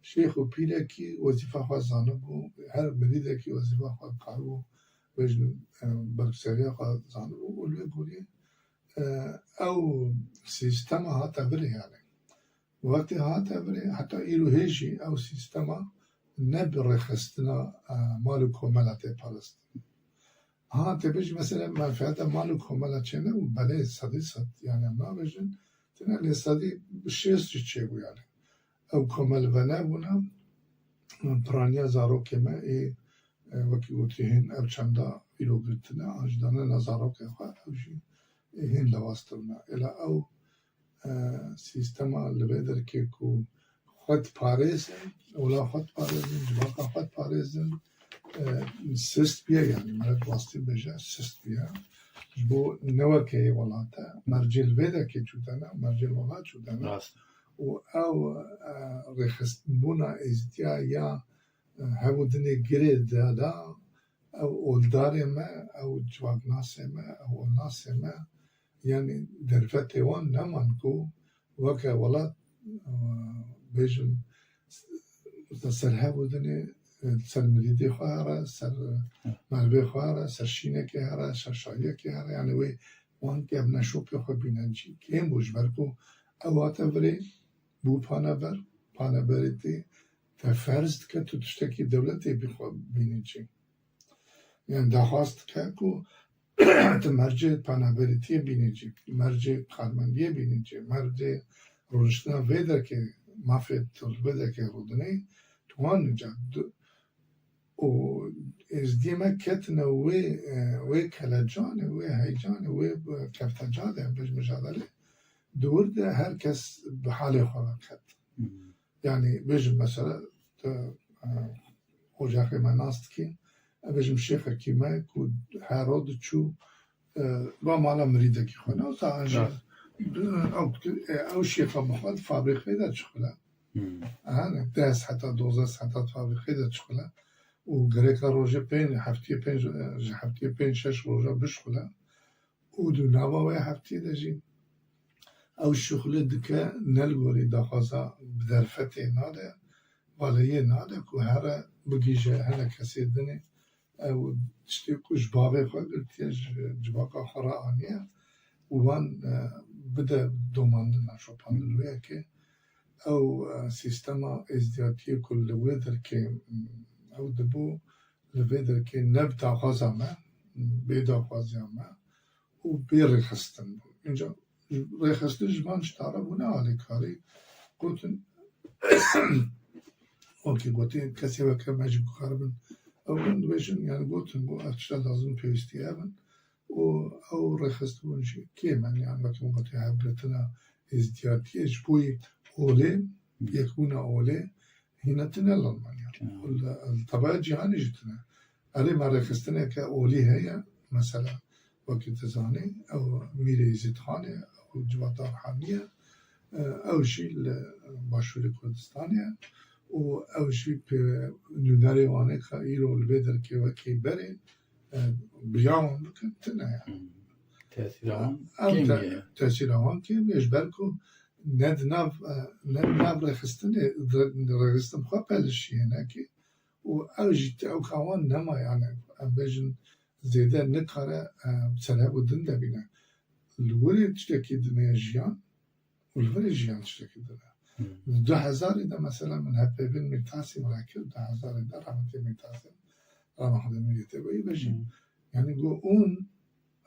şêx û pîrekî wezîfa xwe zanibû, her mirîdekî wezîfa xwe karibû, bêjin, e, berpirsiyariya xwe zanibû û li wê gorî, e, ew sîstema hate virê yanî. Wextê hate virê, heta îro hê jî ew sîstema ne bi rêxistina, e, mal û komela tê parastin. Ha, tê bêjî mesela menfeeta mal û komela çêne û belê sedî sed, yanî em nabêjin, têne lê sedî şêst jî çêbû yanî. Ew komel venebûne, piraniya zarokê me ê, e, wekî gotî hîn ew çenda îro girtine, an jî danena zarokê xwe, ew jî ê hîn lewaz kirine. Êla ew, e, sîstema li vê derkê ku xwe diparêzin, ola xwe diparêzin, civaka xwe diparêzin, e, sist bûye, yanî meriv rastî bêje, sist bûye. Ji bo ne weke yê welat e, mercê li vê derkê çûtene, mercê li welat çûtene. Rast. Û ew, e, rêxistinbûna êzdiya ya, e, hevûdinê girê dida, ew oldarê me, ew civaknasê me, ew olnasê me, yanî derfetê wan neman ku weke welat, e, bêjim, s-, ser hevûdinê, e, ser mirîdê xwe here, ser, e, merivê xwe here, ser şînekê here, ser şayiyekê here, yanî wê wan kevne şopê xwe bîne cî. Kêm bû ji ber ku ew hate virê, bû paneber, paneberîtî te ferz dike tu tiştekî dewletê bi xwe bînî cî. Yanî daxwaz dike ku tu mercê penaberîtiyê bînî cî, mercê karmendiyê bînî cî, mercê rûniştina vê derkê, mafê tu li vê derkê rûdinê, tu wan nica du-, û êzdiyê me ketine wê, e, wê kelecanê, wê heyecanê, wê, e, kevtecadê, em bêjin mijadelê, di wir de her kes bi halê xwe ve ket. Hmm. Yanî bêjim mesela, tu, e, ocaxê me nas dikî, em bêjim şêxekî me ku hero diçû, e, ba mala mirîdekî xwe ne, wisa an jî, Rast. e, ew, e, ew şêxa bi xwe di fabrîkê de dişixule. Hmm. Yanî deh heta dozdeh heta di fabrîkê de dişixule. Û gereka rojê pênc, heftiyê pênc, e, ji heftiyê pênc şeş roja bişixule. Û di nava wê heftiyê de jî ew şixulê dike, ne li gorî daxwaza bi derfetê nade, valeyê nade ku here bigihîje hinek kesê dinê, ew tiştê ku ji bavê xwe girtiye, ji civaka xwe re aniye û wan, e, bide domandina şopandin wê yekê. Ew, e, sîstema êzdiyatiyê ku li wê derkê, mm, ew dibû, li vê derkê ne bi daxwaza me, bê daxwaziya me û bê rêxistin bû. Înca rêxistin ji van ji tara bû ne alîkarî. Gotin, wekî gotî, kesê weke me jî guharibin. Ew bin dibêjin, yani gotin, got, ev tişta lazim pêwîstî ev in. Û ew rêxistibûn jî kêm in, yani wekî min gotî, hevgirtina êzdiyatiyê ji bo yê olê, yekbûna olê, hîne tune li Almanya. Tune. Li, li tevaya cîhanê jî tune. Erê me rêxistineke olî heye, mesela, wekî tu zanî, ew Mîrê Êzîdxan e, ew civata Rihemî ye, e, ew jî li Başûrê Kurdistanê ye û ew jî pê nûnerê wan ê ka îro li vê derkê wekî berê, e, bi ya wan bikin, tune ye. Hmm. Tesîra wan Ew kêm te-, ye. Tesîra wan kêm ye, ji ber ku ne di nav, e, ne di nav rêxistinê, rê-, rêxistin xwe pelişiyê nekê, û ew jî te ew ka wan nema, yani em bêjin zêde nikare, e, serhev û din de bîne. Li wirê tiştekî din e jiyan û li virê jiyan tiştekî din e. Hmm. Di du hezarî de mesela min hevpeyvên Mîrtasîm re kir, du hezarî de rahmetê Mîrtasîm, rahmetê Mîrê Teveyî ve jî. Hmm. Yani got, ûn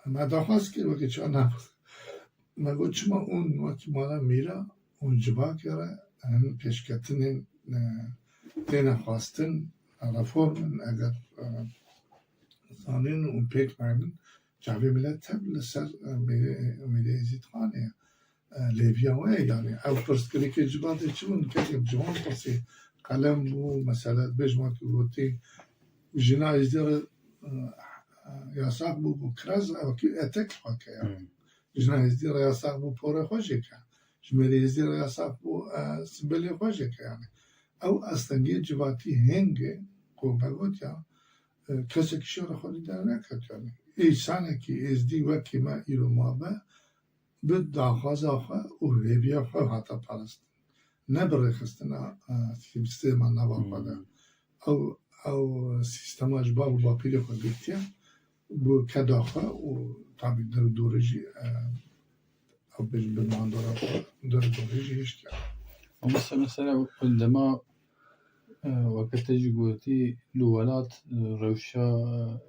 me daxwaz kir wekî çawa nabir. Me got, çima ûn wekî mala mîra ûn civakê re hin pêşketinên, e, têne xwestin, reform in, eger, e, zanîn û pêk naynin, çavê milet tev li ser, e, mêrê, mêrê Êzîdxanê ye. E, lêviya we ye, yani ew pirsgirêkê civatê çi bûn? Kesek ciwan pirsî, qelem bû, mesela bêjim wekî gotî, jina Êzdî re, e, e, yasax bû, bû kiraz, ew kî etek xwe ke ya. Hmm. Jina Êzdî re yasax bû, porê xwe jê ke. Ji mêrê Êzdî re yasax bû, e, simbelê xwe jê ke yani. Ew astengiyê civatî hêngê ku me got ya, e, kesekî şerê xwe dî derneket yani. Însanekî Êzdî wekî me îro mabe, bi daxwaza xwe û hêviya xwe hate parastin. Ne bi rêxistina, e, sîstema nava xwe de. Hmm. Ew, ew sîstema ji bav û bapîrê xwe girtiye, bi keda xwe û tabî der û dorê jî, e, ew bêjin bi mandora xwe der û dorê jî hiştiye. Ama se-, mesela dema, e, weke te jî gotî, li welat, e, rewşa,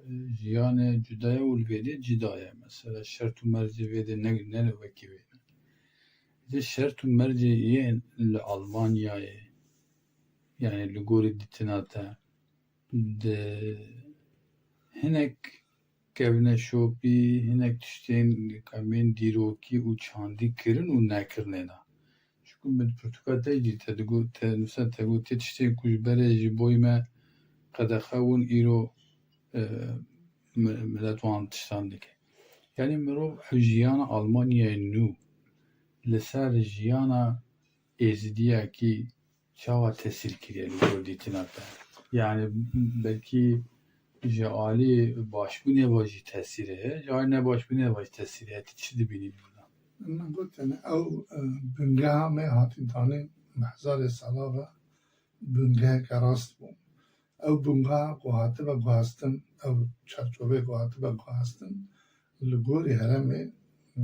e, jiyanê cuda ye û li vêdê cuda ye. Mesela şert û mercê vêdê ne, ne li wekî wê ne. Ji şert û mercê yên li Almanyayê, yani li gorî dîtina te, di hinek kevneşopî, hinek tiştên qemên dîrokî û çandî kirin û nekirinê de. Çunku min pirtûka te jî te digot, te nûsa te got, tê tiştên ku ji berê ji boyî me qedexe bûn, îro, e, mi-, milet wan tiştan dike. Yanî mirov ev jiyana Almanyayê nû li ser jiyana êzidiyekî çawa tesîr kiriye li gor dîtina te? Yani belkî ji alî başbûnê ve jî tesîrê heye, ji alî nebaşbûnê ve jî tesîrê heye. Tu çi dibînî li vir de? Min got, yani ew, e, bingeha me hatî danîn bi hezarê sala ve bingeheke rast bû. Ew bingeha ku hatibe guhastin, ew çarçoveyê ku hatibe guhastin, li gorî herêmê, e,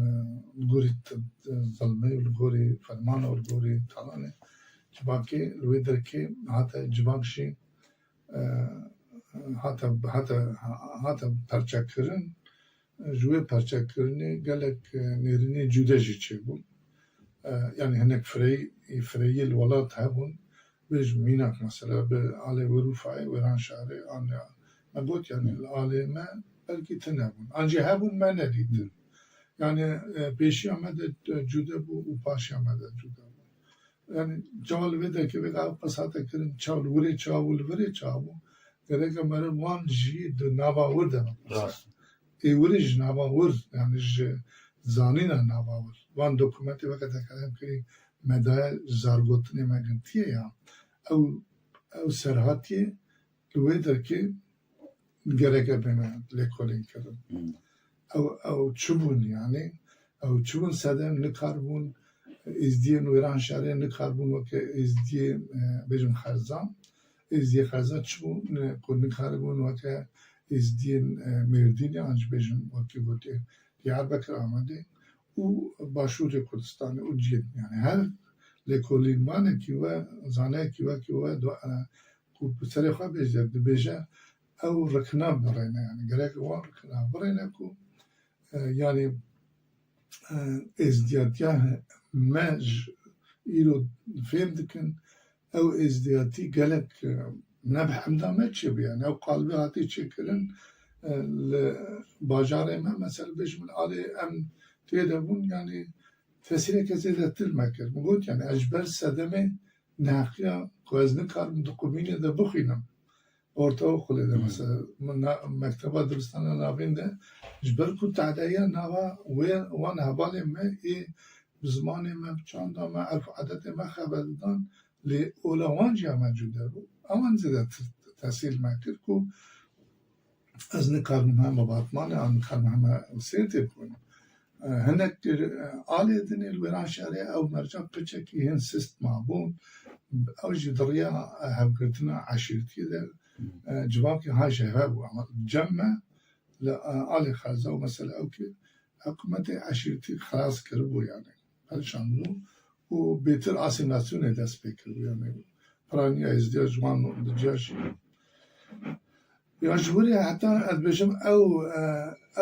li gorî t-, t-, zilmê û li gorî fermana û li gorî talanê civakê li wê derkê hate civak jî, e, hate, hate, hate perçekirin. Ji wê perçekirinê gelek, e, nêrînê cude jî çêbûn. E, yanî hinek fireyî, fireyî li welat hebûn. Bêjim mînak mesela bi alê Wirûfayê, Wêranşarê, an ya me got, yanî li alê me belkî tune bûn. An jî hebûn, me nedîtin. Yanî, e, pêşiya me de, e, cude bû û paşiya me de cude bû. Yanî çawa li vê derkê vê ev qesate kirin, çawa li wirê çawa bû, li virê çawa bû, gereke meriv wan jî di nava wir de bipirse. Rast. Ê wirê ji nava wir, yanî ji zanîna nava wir. Van dokumentê weke te kerem kirî, me daye, ji zargotinê me girtiye ya. Ew, ew serhatiyê li wê derkê gereke bêne lêkolîn kirin. Hmm. Ew, ew çi bûn yani? Ew çi bûn? Sedem nikarbûn, êzdiyên Wêranşarê nikarbûn weke êzdiyê, e, bêjim Xerzan. Êzdiyê Xerzan çi bûn, e, ku nikaribûn weke êzdiyên, e, Mêrdînê, an jî bêjim wekî gotê Diyarbekir, Amedê û Başûrê Kurdistanê û cihên, yani her lêkolînvanekî we, zaneyekî wekî we, do-, e, ku bi serê xwe bêje, dibêje, ew rikna birêne, yani gerek wan rikna birêne ku, e, yani, e, êzdiyatiya me ji îro fêm dikin, ew êzdiyatî gelek, e, ne bi hemda me çêbû, yani ew qalibê hatî çêkirin, e, li bajarê me, mesela bêjim alê em tê de bûn, yani tesîreke zêdetir me kir. Min got, yani ez ji ber sedemê neheqiya ku ez nikarim di qumînê de bixwînim, ortaokulê de, hmm, mesela, min na-, mekteba dibistana navîn de, ji ber ku tedeya nava wê, wan hevalên me ê bi zimanê me, bi çanda me, erf û edetê me xeber didan, lê ola wan jî ya me cuda bû. Ewan zêdetir tesîr me kir ku ez nikarim heme Batmanê, an nikarim heme Sêrtê bixwînim. E, hinek, e, alê dinê li Wêranşarê ew mercan piçekî hin sist mabûn. Ew jî di riya, e, hevgirtina eşîretiyê de e, civakê ha ji heve bû. Ama cem me li, e, alê xerza û mesela ew ki hikûmetê eşîretî xelas kiribû yani. Perişan bû û bêtir asîmîlasyonê dest pê kiribû yani. Piraniya êzdiya ji wan dica jî. Ya ji wirê heta ez bêjim ew, e,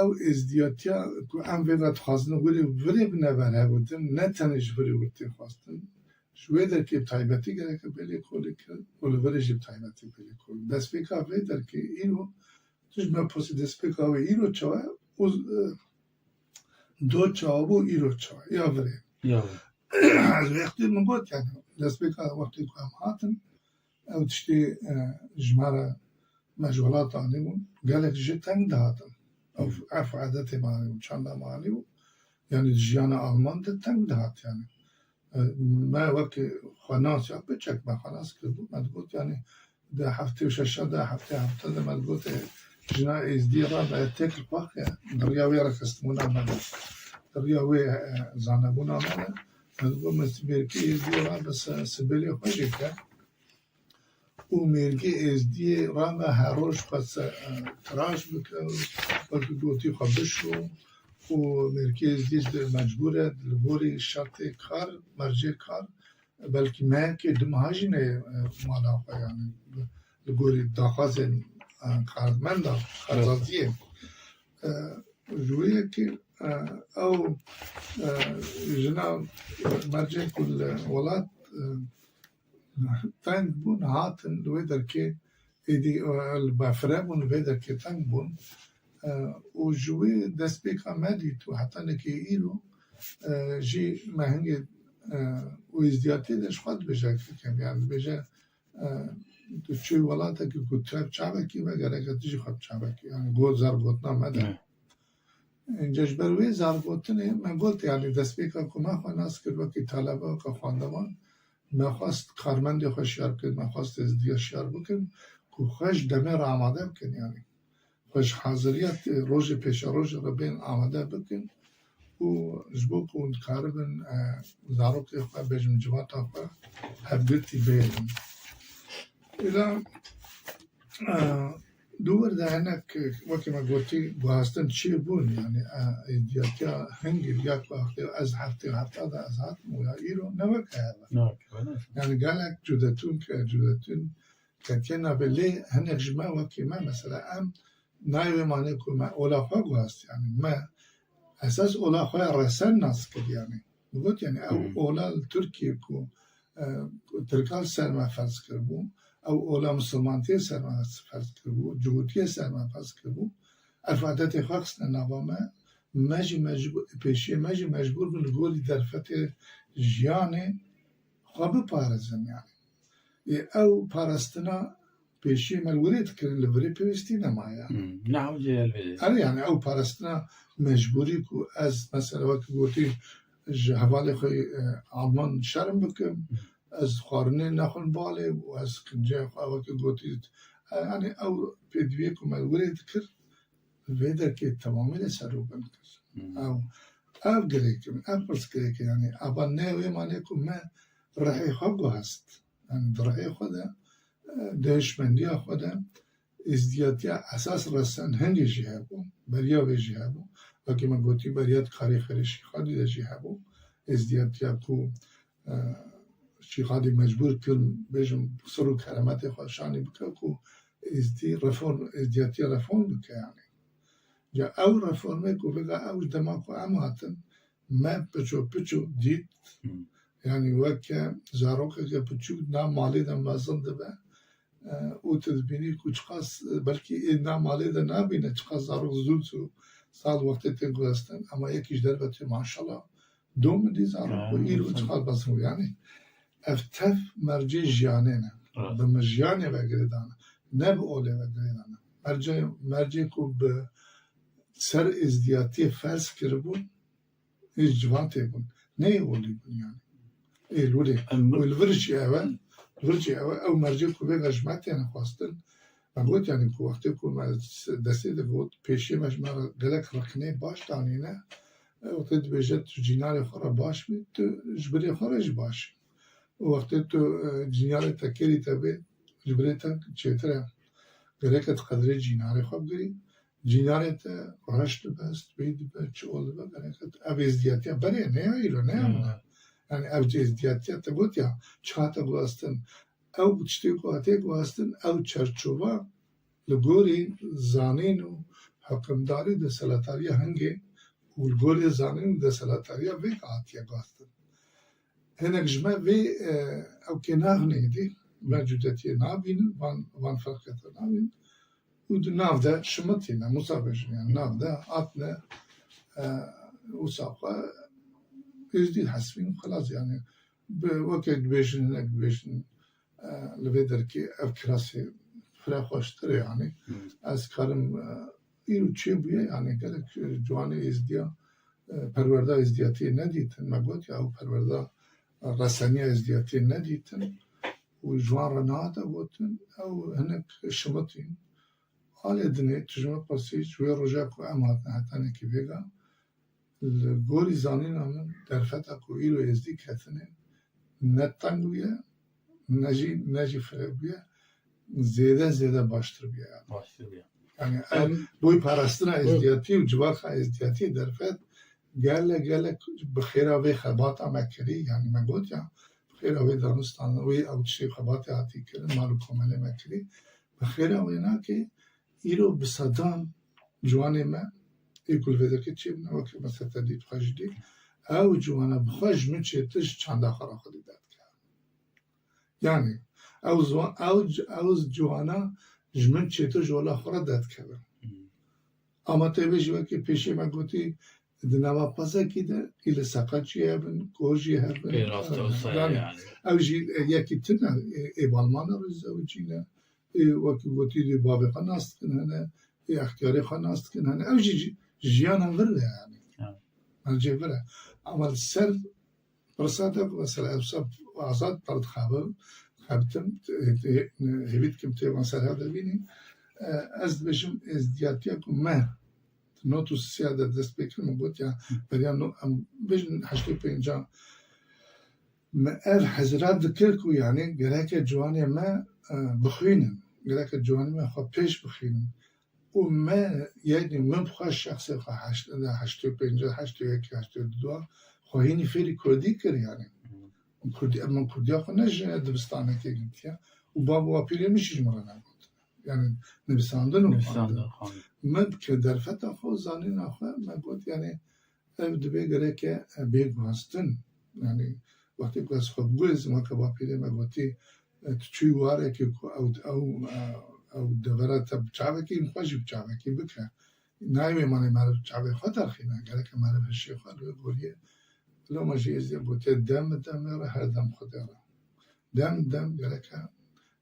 ew êzdiyatiya ku em vê ve dixwazin wirê, virê bine berhev bitin, ne tenê ji virê wir tê xwestin. Ji wê derkê bi taybetî gereke bê lêkolî kirin û li virê jî bi taybetî bê lêkolî. Destpêka vê derkê îro, tu ji me pirsî destpêka wê îro çawa ye û, e, do çawa bû, îro çawa ye? Ya virê. Ya. Ez wextê min got, yani, destpêka wextê ku em hatin, ew tiştê, e, ji me re me ji welat anîbûn, gelek ji teng dihatin. Ew, Hmm. erf û edetê me anîbûn, çanda me anîbûn. Yani di jiyana Alman de teng dihat yani. E, me wekî xwenas ya piçek me xwenas kirbû, me digot yani di heftê û şeş de, heftê heft de me digot, e, jina êzdî re me têk li xwe xiya. Di riya wê rêxistinbûna me de, di riya wê, e, zanebûna me de, me digot me mêrkê êzdî re bi se-, sibêlê xwe jê ke. û mêrgê êzdiyê re me her roj xwe se-, e, tiraş bike, wekî gotî xwe bişo û mêrgê êzdiyê di mecbûr e li gorî şertê kar, mercê kar, belkî mehekê du meha jî neyê, e, mala xwe, yani li gorî daxwazên, e, karmenda, karzaziyê. E, ji wê yekê, e, ew, e, jina mercê ku li welat, e, teng bûn, hatin li wê derkê êdî, e, li befre bûn, li vê derkê teng bûn. E, û ji wê destpêka me dît û heta nekê îro, e, jî me hingê, e, û êzdiyatiyê de ji xwe dibêje, yani dibêje, e, tu çûyî welatekî ku tu bi çavekî ve gereke tu jî xwe bi çavekî, yani got zergotina me de. Evet. Înca ji ber wê zargotinê me got, yani destpêka ku me xwe nas kir wekî talebe, weke xwendevan, me xwest karmendê xwe şiyar bikin, me xwest êzdiya şiyar bikin ku xwe ji demê re amade bikin, yani xwe ji haziriya te-, rojê pêşerojê re bên amade bikin û ji bo ku hûn dikaribin, e, zarokê xwe, bêjim civata xwe hevgirtî bênin. Îla, e, Di wir de hinek, wekî me gotî, guhastin çêbûn, yani, e, êdiyatiya hingî ya ku wextê ez heftê heft de ez hatim û ya îro ne weke hev e. Ne weke hev e. Yani gelek cudetûn ke, cudetûn ketiye navê lê hinek ji me wekî me, mesela em nayê wê manê ku me ola xwe guhast, yani me esas ola xwe ya resen nas kir, yani. Min got, yani, ew Hmm. ola li Tirkiyê ku, e, Tirka li ser me ferz kiribû, ew ola misilmantiyê ser me ferz kiribû, cihûtiyê ser me ferz kiribû, erf adetê xwe xistine nava me, me jî mecbûr, pêşiyê me jî mecbûr bûn li gorî derfetê jiyanê xwe biparêzin, yani. Ê, ew parastina pêşiyê me li wirê dikirin, li virê pêwîstî nemaye. Hmm, ne hewce ye li vê. Erê, yani ew parastina mecbûrî ku ez mesela wekî gotî ji hevalê xwe, e, Alman şerm bikim, Hmm. ez xwarinê nexwim balê û ez kincê xwe wekî gotî, e, yani ew pêdiviyê ku me li wirê dikir, li vê derkê temamî de serûbin kir. Hmm. Ew, ev girêk in, ev pirsgirêk in, yani ava ne wê manê ku me rihê xwe guhest. Yani di rihê xwe de, e, di hişmendiya xwe de êzdiyatiya esas resen hingê jî hebû, beriya wê jî hebû. Wekî me gotî beriya di karê xêrê Şîxadî de jî hebû. Êzdiyatiya ku, e, Şîxadî mecbûr kirin, bêjim, sir û keremetê xwe şanî bike ku êzdî reform, êzdiyatiya reform bike yani. Ya ew reformê ku vêga ew ji dema ku em hatin, me piço piço dît, Hmm. yani weke zarokeke piçûk na malê de mezin dibe, e, û tu dibînî ku çiqas, belkî ê na malê de nabîne, çiqas zarok zû zû sal wextê tên guhestin, ama yekî ji derve tê maşallah, dom dî zarok ku Ha, îro insan. çiqas mezin bû, yani ev tev mercê jiyanê ne. Evet. Bi mi jiyanê ve girêdane, ne bi olê ve girêdane. Mercê, mercê ku bi ser êzdiyatiyê ferz kiribûn, ê civatê bûn. Ne yê olî bûn yani. Ê lûrê. Em Û li vir jî ew e, li vir jî ew e, ew mercê ku vê ve ji me têne xwestin. Me got yani ku wextê ku me destê de got, pêşiyê me ji me re gelek rexnê baş danîne. E, wextê dibêje tu cînarê xwe re baş bî, tu ji birê xwe re jî baş î. Û wextê tu, e, cînarê te kêrî te bê, ji birê te çêtir e. Gereke tu qedrê cînarê xwe bigirî. Cînarê te reş dibe, spî dibe, çi ol dibe, gereke tu ev êzdiyatiya berê ne ya îro, ne ya min e. Yani ev êzdiyatiya te gotiya, çi hate guhastin, ew tiştê ku hatiye guhastin, ew çerçova li gorî zanîn û hikimdarî û desthilatdariya hingê û li gorî zanîn û desthilatdariya vê hatiye guhastin. Hinek ji me vê, e, ew kê naxinê dî, me cudetiyê nabînin, van, van ferqeta nabînin. Û di nav de şimitîne, wisa bêjin, yani nav de hatine, e, wisa xwe êzdî hesibîn, xelas, yani bi, weke dibêjin, hinek dibêjin, e, li vê derkê ev kirasê pire xweştir e, yani. Hmm. Ez karim, e, îro çêbûye, yani gelek, e, ciwanê êzdiya, e, perwerda êzdiyatiyê nedîtin. Me got ya ew perwerda, e, reseniya êzdiyatiyê nedîtin û ji wan re nehate gotin, ew hinek şimitîn. Alê dinê tu ji min pirsî, ji wê roja ku em hatine hetanekî vêga, li gorî zanîna min derfeta ku îro êzdî ketine, ne teng bûye, ne jî, ne jî fireh bûye, zêde, zêde baştir bûye yani. Baştir bûye. Yani ev Em, boy parastina Hı. êzdiyatî û civaxa êzdiyatî derfet gelek, gelek bi xêra vê xebata me kirî, yani me got ya, bi xêra wê danustan, wê ew tiştê xebatê hatî kirin, mal û komelê me kirî, bi xêra wê nake, îro bi sedan ciwanê me, ê ku li vê derkê çêbûne, weke mesela te dît xwe jî dît, ew ciwana bi xwe ji min çêtir ji çanda xwe re xwedî derdikeve. Yani, ew ziwan, ew, ew ciwana ji min çêtir ji ola xwe re derdikeve. Hmm. Ama te bêjî wekî pêşê me gotî, di nava pezekî de î li seqet jî hebin, kor jî hebin. Ê, rast e, wisa ye Yani, yani. ew jî, e, yekî tune, e, ê balmana re zewicîne, ê, wekî gotî dê bavê xwe nas dikin hene, ê extiyarê xwe nas dikin hene. Ew jî ji-, jiyana vir e yani. Ha. Mercê vir e. Ama li ser pirsa de, mesela, ev sab azad pir dixabim, xebtim, hêvî dikim tê van serha de bînî. E, ez dibêjim êzdiyatiya ku me di not û sisiya de dest pê kir, min got ya, beriya no-, em bêjin heştê pêncan, me ev hezira dikir ku, yani, gereke ciwanê me, e, bixwînin, gereke ciwanê me xwe pêş bixwînin. Û me, yani, min bi xwe şexsê xwe heşt, heştê pênc, heştê yek, heştê du, xwe hînî fêrî kurdî kir, yani. Min kurdî, min kurdiya xwe ne ji dibistanekê girtiye. Û bab û apîrê min jî ji min re negot. Yani, nivîsandin û Nivîsandin xwendin. xwendin. Min ki derfeta xwe, zanîna xwe, me got, yani, ev dibe gereke, e, bê guhastin. Yani, wextê ku ez xwe biguhêzim, weke bapîrê me gotî, e, tu çûyî warekê ku ew, ew, e, ew devera te bi çavekî, xwe jî bi çavekî bike. Nayê wê manê meriv çavê xwe derxîne, gereke meriv hişê xwe li wê goriyê. Loma jî êzdiya gotiye, dem bi demê re, her dem Xwedê re. Dem, dem gereke,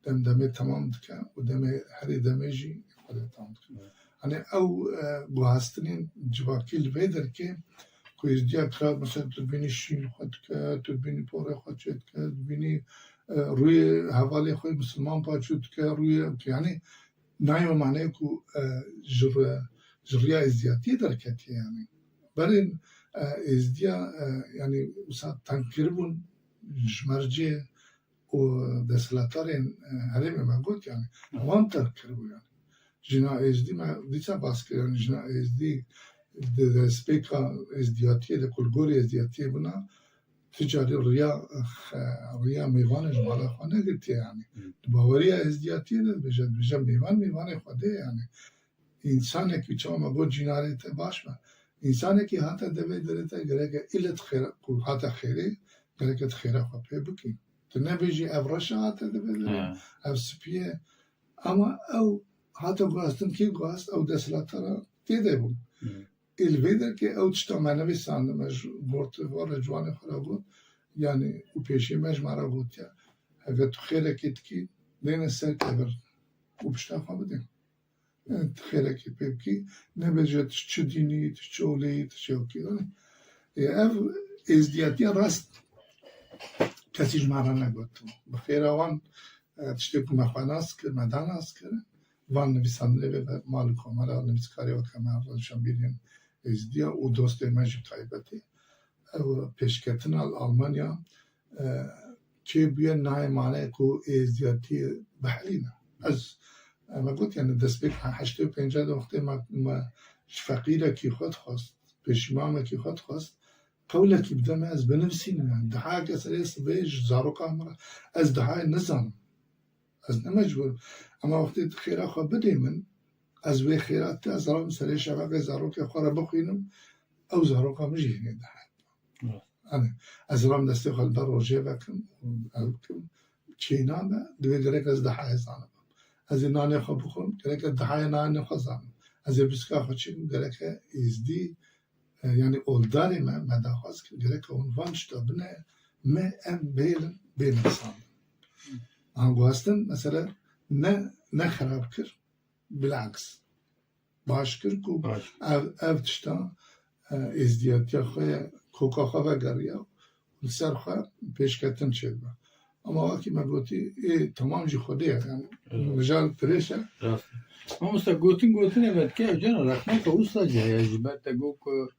dem demê temam dike û demê, herê demê jî Xwedê temam dike. Evet. Hani ew, e, guhastinên civakî li vê derkê ku êzdiya kira, mesela tu dibînî şîn xwe dike, tu dibînî porê xwe çê dike, tu dibînî, e, rûyê hevalê xwe misilman paçû dike, rûyê, yani nayê maneyê ku, e, ji re-, ji riya êzdiyatiyê derketiye yani. Berên, e, êzdiya, e, yani wisa tengkiribûn ji mercê û desthilatdarên, e, herêmê me got yani, Hı. wan terk kiribû yani. Jina êzdî me dîsa bas kir yani, jina êzdî di destpêka êzdiyatiyê de, ku li gorî êzdiyatiyê bûna, ti carî riya, xe-, riya mêvanê ji mala xwe negirtiye yani. Hı. Di baweriya êzdiyatiyê de dibêje, dibêje mêvan, mêvanê Xwedê yani. Însanekî çawa me got cînarê te baş be. Însanekî hate devê derê te gereke île di xêra, ku hate xêrê, gereke di xêra xwe pê bikî. Tu nebêjî ev reş e hate devê derê, He. ev spî ye. Ama ew hate guhastin, kê guhast, ew desthilatdara tê de bû. Hı. Ê li vê derkê ew tişta me nevîsandime ji gor tu vare ciwanê xwe re got, yani û pêşî me ji me re gotiye, heke tu xêrekê dikî, dêne ser kevir û pişta xwe bidê. Yani tu xêrekê pê bikî, nebêje tu çi dînî, tu çi oleyî, tu çi wekî. Ê, ev êzdiyatiya rast kesî ji me re negot. Bi xêra wan, e, tiştê ku me xwe nas kir, me da nas kir, van nivîsandinê vê ve mal û komela nivîskarê weke me, rewşenbîrên êzdiya û dostê me jî taybetî. Ew pêşketina li Almanya, e, çêbûye nayê mane ku êzdiyatî bihelîne. Ez Em got, yani destpêk he-, heştê û pênc de wextê me, me ji feqîrekî xwe dixwest, pêşîmamekî xwe dixwest, qewlekî bide me, ez binivîsînim, yani dihayeke serê sibê ji zaroka min re, ez dihayê nizanim. Ez ne mecbûr im. Ema wextê tu xêra xwe bidê min, ez wê xêra te, ez rabim serê şeveqê zarokê xwe re bixwînim, ew zaroka min jî hînê dihayê. Evet. Hani ez rabim destê xwe li ber rojê vekim û ew bikim, çênabe, divê gerek ez dihayê zanibim. Ez ê nanê xwe bixwim, gerek ez dihayê nanê xwe zanim. Ez ê bîstika xwe çêkim, gerek e êzdî, e, yani oldarê me, me daxwaz kir, gerek e hûn van tişta bine me, em bêlin, bêlin sandin. An guhastin, mesela, ne, ne xerab kir, bilaks. Baş kir ku Baş. ev, ev tişta, e, êzdiyatiya xwe ye, koka xwe vegeriya, li ser xwe pêşketin çêdibe. Ama wekî me gotî, ê, temam jî Xwedê ye, yani Evet. mijal dirêj e. Rast e. Mamoste, gotin gotinê vedike, ev cana rexneke wisa jî heye, ji ber te got ku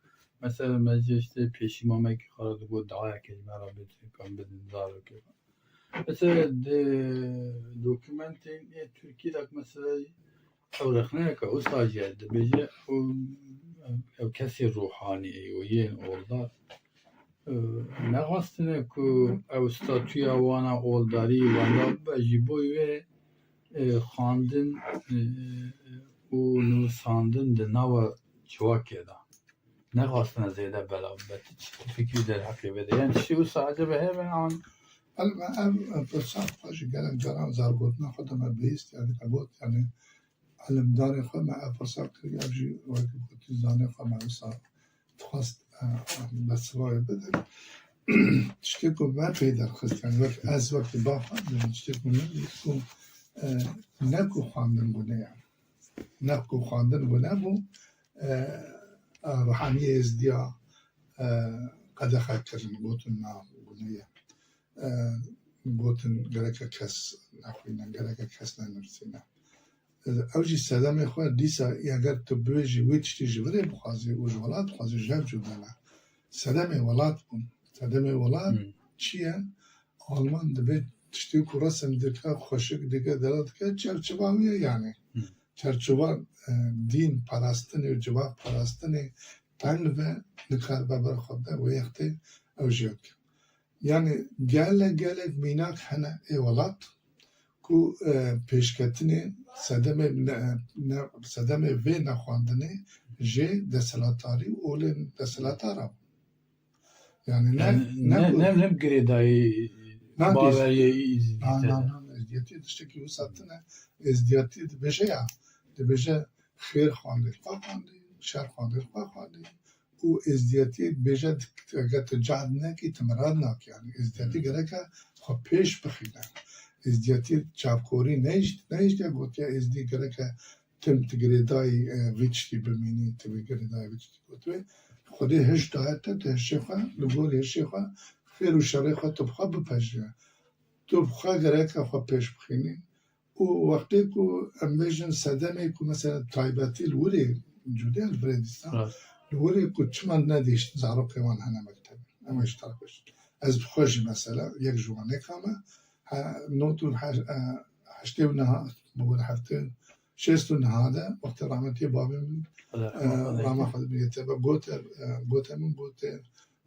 mesela me jî işte pêşîmamekî xwe re digot, dayeke ji me re bêt, kan bidin zarokê. Mesela di dokumentên ê Tirkî de mesela ew rexneyeke wisa jî ye, dibêje ew, ew kesê ruhanî ê û yên oldar, e, nexwestine ku ew statûya wana oldarî wenda bibe ji bo wê, e, xwendin, e, û nivîsandin di nava civakê de. Nexwestine zêde belav bibe. Tu çi fikrî derheqê vê de? Yani tiştê wisa ecebe hebe an? Ev, ev, ev pirsa xwe jî gelek caran zargotina xwe de me bihîst, yani me got, yani elimdarê xwe me ev pirsa kiriye, ev jî wekî gotî zanê xwe me wisa dixwest, e, e, bersiva wê bide. Tiştê ku me pê derxist, yani wek ez wekî ba xwe, yani tiştê ku min dît ku, e, ne ku xwendin gune ye. Ne ku xwendin gune bû, e, e, ruhaniyê êzdiya, e, qedexe kirin, gotin na gune ye. E, gotin gereke kes nexwîne, gereke kes nenivîsîne. E, ew jî sedemê xwe dîsa, eger tu bibêjî wê tiştî ji virê bixwazî û ji welat bixwazî, ji hev cuda ne. Sedemê welat bûn. Sedemê welat Hmm. çi ye? Alman divê tiştê ku resim dike, xweşik dike, delal dike, çerçeva wî ye yani. Hmm. Çerçeva, e, dîn parastinê û civak parastinê teng ve, nikaribe ber xwe bide, wê yextê ew jî dike. Yani gelek, gelek mînak hene ê welat ku, e, pêşketinê sedemê ne, ne, sedemê vê nexwendinê jê desthilatdarî û olên desthilatdara bû. Yani ne, Yani ne ne, ku ne, ne girêdayî Na, baweriyê êz-, êzdî na, te na, de. na, êzdiyatî tiştekî wisa tune. Êzdiyatî dibêje ya, dibêje xêr xwendê xwe xwendî, şer xwendê xwe xwendî. Û êzdiyatî dibêje, eger tu cehd nekî, tu mirad nakî. Yani êzdiyatî Hmm. gereke xwe pêş bixîne. Êzdiyatî çavkorî nehişt-, nehiştiye gotiye êzdî gereke tim tu girêdayî, e, vî tiştî bimînî, tu vî girêdayî vî tiştî gotiye. Xwedê hiş daye te, tu hişê xwe, li gorî hişê xwe, xêr û şerê xwe tu bi xwe bipejire. Tu bi xwe gereke xwe pêş bixînî. Û wextê ku em bêjin sedemê ku mesela taybetî li wirê cudê li virê dîsa, Rast. li wirê ku çima nedihişt zarokê wan hene mektebê. Em ji tarafê jî. Ez bi xwe jî mesela yek ji wanêka me, he, not û he-, e, heştê û neha, bi wir heftê, şêst û neha de wextê rahmetiyê bavê min, Xwedê e, rehmet rama xwe bigire te be, gote, e, gote min, gote,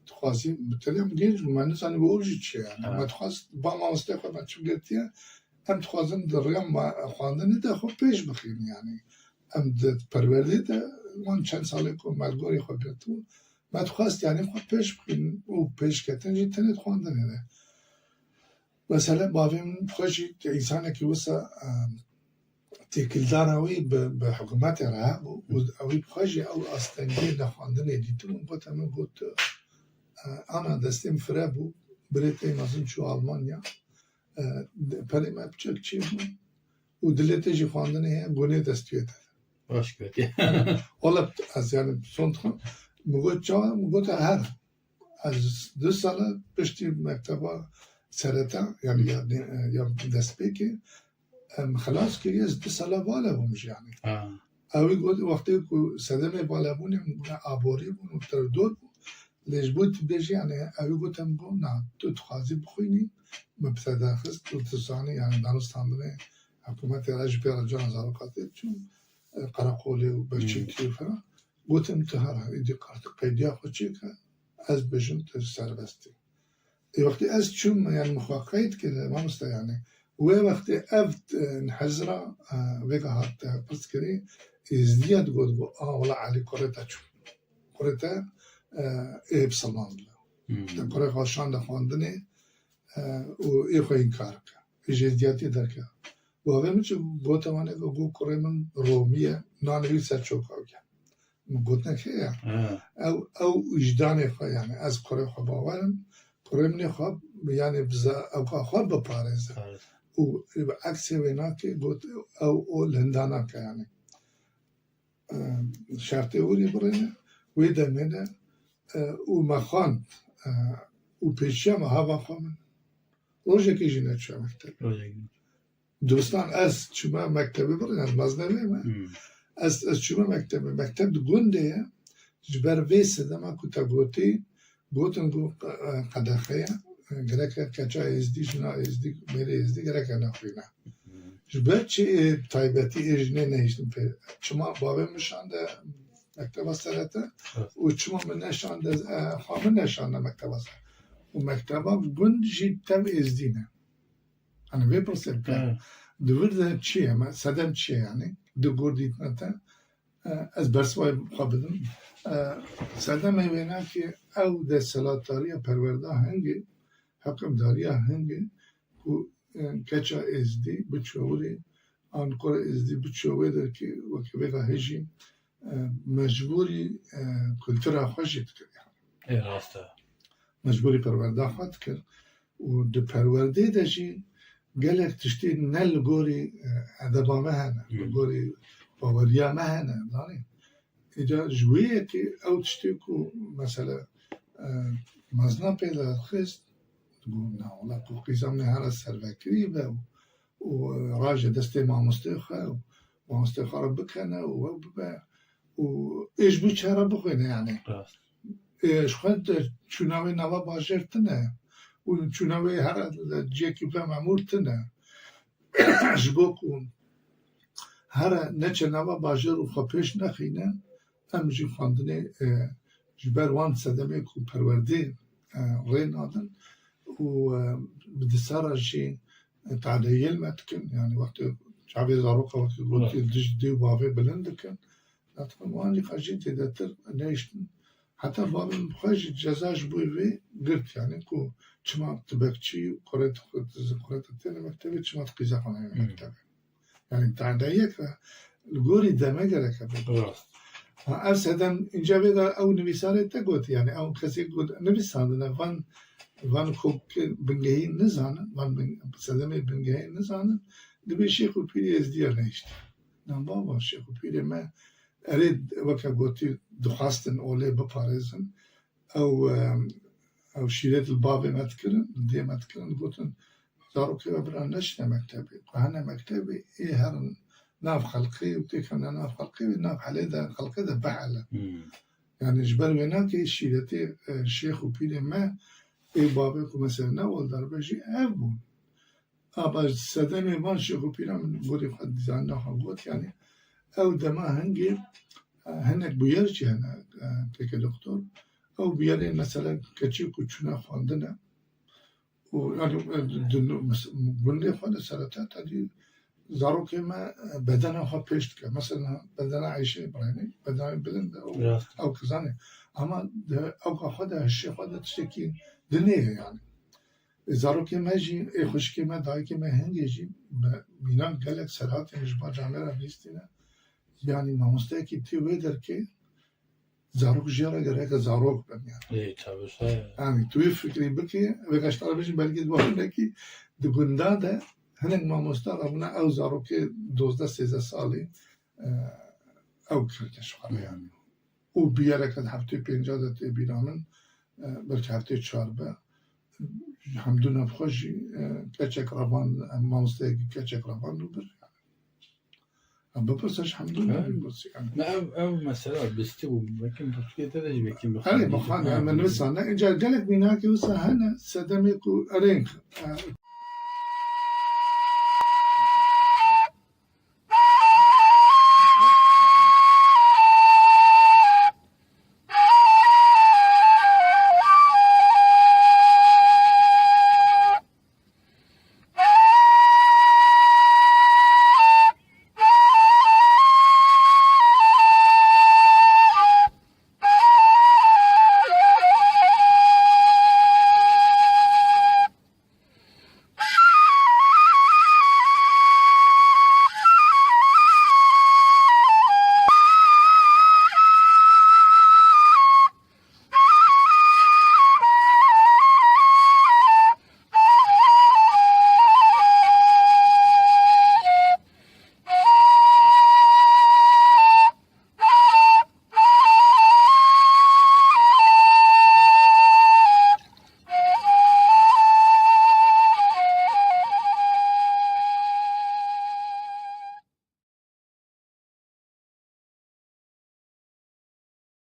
dixwazî, bi telê em genc bû, me nizanî wê jî çi ye. Yani, Ha. me dixwaz, ba mamosteyê xwe me çi girtiye, em dixwazin di rêya ma-, xwendinê de xwe pêş bixînin, yani. Em di perwerdê de wan çend salê ku me li gorî xwe girtibû, me dixwest, yani, xwe pêş bixînin û pêşketin jî tenê di xwendinê de. Mesela bavê min bi xwe jî însanekî wisa, e, têkildara wî bi, bi hikûmetê re hebû û ew ê bi xwe jî ew astengiyê nexwendinê dîtibû, gote min, got, e, ana destê min fire bû, birê te mezin çû Almanya, e, de-, perê me piçek çêbû û dilê te jî xwendinê heye, gonê destûyê te. Baş gotiye. Wala ez yani son dixwim, min got çawa, min got her. Ez du sala piştî mekteba sereta, yani ya, ya destpêkê, em xilas kiriye, ez du sala bale bûm jî yani. Ha. Ew ê got, wextê ku sedemê balebûnê min bûne aborî bûn û tevdor bû. Lê ji bo tu bêjî yani, ew ê got, em got, na, tu dixwazî bixwînî, min bi te derxist û tu zanî yani danûstandinê Hikûmetê re jî pê re cana zarokatê çûn, e, qereqolê û beçîkî û filan. Gotin, tu here, êdî qert-, qeydiya xwe çêke, ez bêjim tu serbest î. Ê wextê ez çûm, yani min xwe qeyd kir, mamoste, yani. Wê wextê ev, e, hizra, e, vêga hat, e, pirs kirî, êzdiya digot, got, a, wela Elî kurê te çû. Kurê te, e, ê hep selan bile. Hmm. Te kurê xwe şande xwendinê, e, û ê xwe înkar ke. Ê ji êzdiyatî derke. Bavê min çi gote wan, ê got, kurê min Romî ye, nanê wî ser çoka wî ye. Min gotinek heye. Ha. Ew, ew wijdanê xwe, yani, ez kurê xwe bawer im, kurê min ê xwe, yani, biza-, ewka xwe biparêze. Parêze. Û bi eksê wê nake, got, ew, o li hinda nake, yani. E, şertê wî rê birêne, wê demê de, e, û me xwend, e, û pêşiya me hava xwe min. Rojekê jî neçûye mektebê. Rojekê. Dibistan ez çûme mektebê, birêne, ez meznevê me. Hmm. Ez, ez çûme mektebê. Mekteb di gundê ye. Ji ber vê sedema ku te gotî, gotin ku, e, qedexe ye. E, gereke keça êzdî, jina êzdî, mêrê êzdî gereke nexwîne. Hmm. Ji ber çi ê taybetî ê jinê nehiştin pê? Çima bavê min şande mekteba serete, evet, û çima min neşande, e, xwe min neşande mekteba ser? Û mekteba gund jî tev êzdî ne. Hani vê pirsê bike. Evet. Di vir de çi ye? Me-, sedem çi ye yani? Di gor dîtine te, e, ez bersiva xwe bidim. E, sedemê wênakê ew desthilatdariya perwerda hingê, hikimdariya hingê ku, e, keça êzdî biçû wirê, an kura êzdî biçû wê derkê, wekî vêga hêjî, e, mecbûrî, e, kultura xwe jî dikir. Ê, rast e. Mecbûrî perwerda xwe dikir. Û di perwerdê de jî gelek tiştê ne li gorî, e, edeba me hene, li Hmm. gorî baweriya me hene, zanî. Îca ji wê yekê ew tiştê ku mesela, e, mezna pê derxist, got, na, wela ku qîza me here servekirî be û, û raje destê mamostê xwe û mamostê xwe re bikene û ew bibe û ê ji bo çi here bixwîne, yani. Rast. Ê, ji xwe de çûna wê nava bajêr tune û çûna wê here li cihekî bi memûr tune. Ji bo ku here neçe nava bajêr û xwe pêş nexîne, em jî xwendinê, e, ji ber wan sedemê ku perwerdê, e, rê nadin û, e, bi disa re jî, e, tadeyê li me dikin. Yani wextê çavê zaroka wekî gotî, evet, dij dê û bavê bilind dikin. Zaten wan jî xwe jî zêdetir nehiştin. Heta bavê min xwe jî ceza ji bo vê girt, yani ku çima tu bekçî, kurê tu, kurê tu têne mektebê, çima tu qîza xwe nayê Hmm. mektebê. Yani tadeyek ve li gorî demê gereke be. Rast. Ha, ev sedem, înca vê de ew nivîsarê te got, yani ew kesê got, nivîsandine van, van ku bingehî nizanin, van bin-, sedemê bingehî nizanin, dibê şêx û pîrê êzdiya nehişte. Na baba, şêx û pîrê me erê weke gotî dixwastin olê biparêzin. Ew, e, ew şîret li bavê me dikirin, li dê me dikirin, digotin, zarokê we bira neçine mektebê. Ku hene mektebê, ê herin nav xelqê û têkevne nav xelqê, wê nav helê de, xelqê de bihele. Hmm. Yani ji ber wê nake şîretê, e, şêx û pîrê me, ê bavê ku mesela ne oldar be jî ev bûn. Aba sedemê van şêx û pîran min gorî xwe dizanina xwe got, yani ew dema hingê, e, hinek bûyer jî hene, e, pêke doktor. Ew bûyerên mesela keçê ku çûne xwendine û yani, e, di, di, mes-, gundê xwe de sereta te dî zarokê me, e, bedena xwe pêş dike. Mesela bedena Eyşê Îbrahîmî, bedena bilind e û Rast. ew kizanê. Ama di ewka xwe de, hişê xwe de tiştekî dinê ye yani. Ê zarokê me jî, ê xwişkê me, dayikê me hingê jî bi mînak gelek serhatên ji bar camêra bihîstîne. Yanî mamosteyekî tê wê derkê, zarok jê re gereke zarok bin yani. Ê, tabii, şey. Yanî tu wê fikrî bikî, vêga ji te re bêjim, belkî di bahinekî di gunda de hinek mamoste rabûne ew zarokê dozdeh sêzdeh salî, e, ew kirke ji xwe re yani. Û bûyereke di heftê pênca de tê bîra min, e, belkî heftê çar be. Hemdû navxwe jî, e, keçek revan, e, mamosteyekî keçek revan û bir. Em bipirse ji Hemdû ne bipirse yani. Ne, ev, ev mesela bistî bû. Belkî Tirkiyê te de jî belkî bixwe. Erê, bixwe, em nivîsane. Înca gelek mînakê wisa hene, sedemê ku erê, e,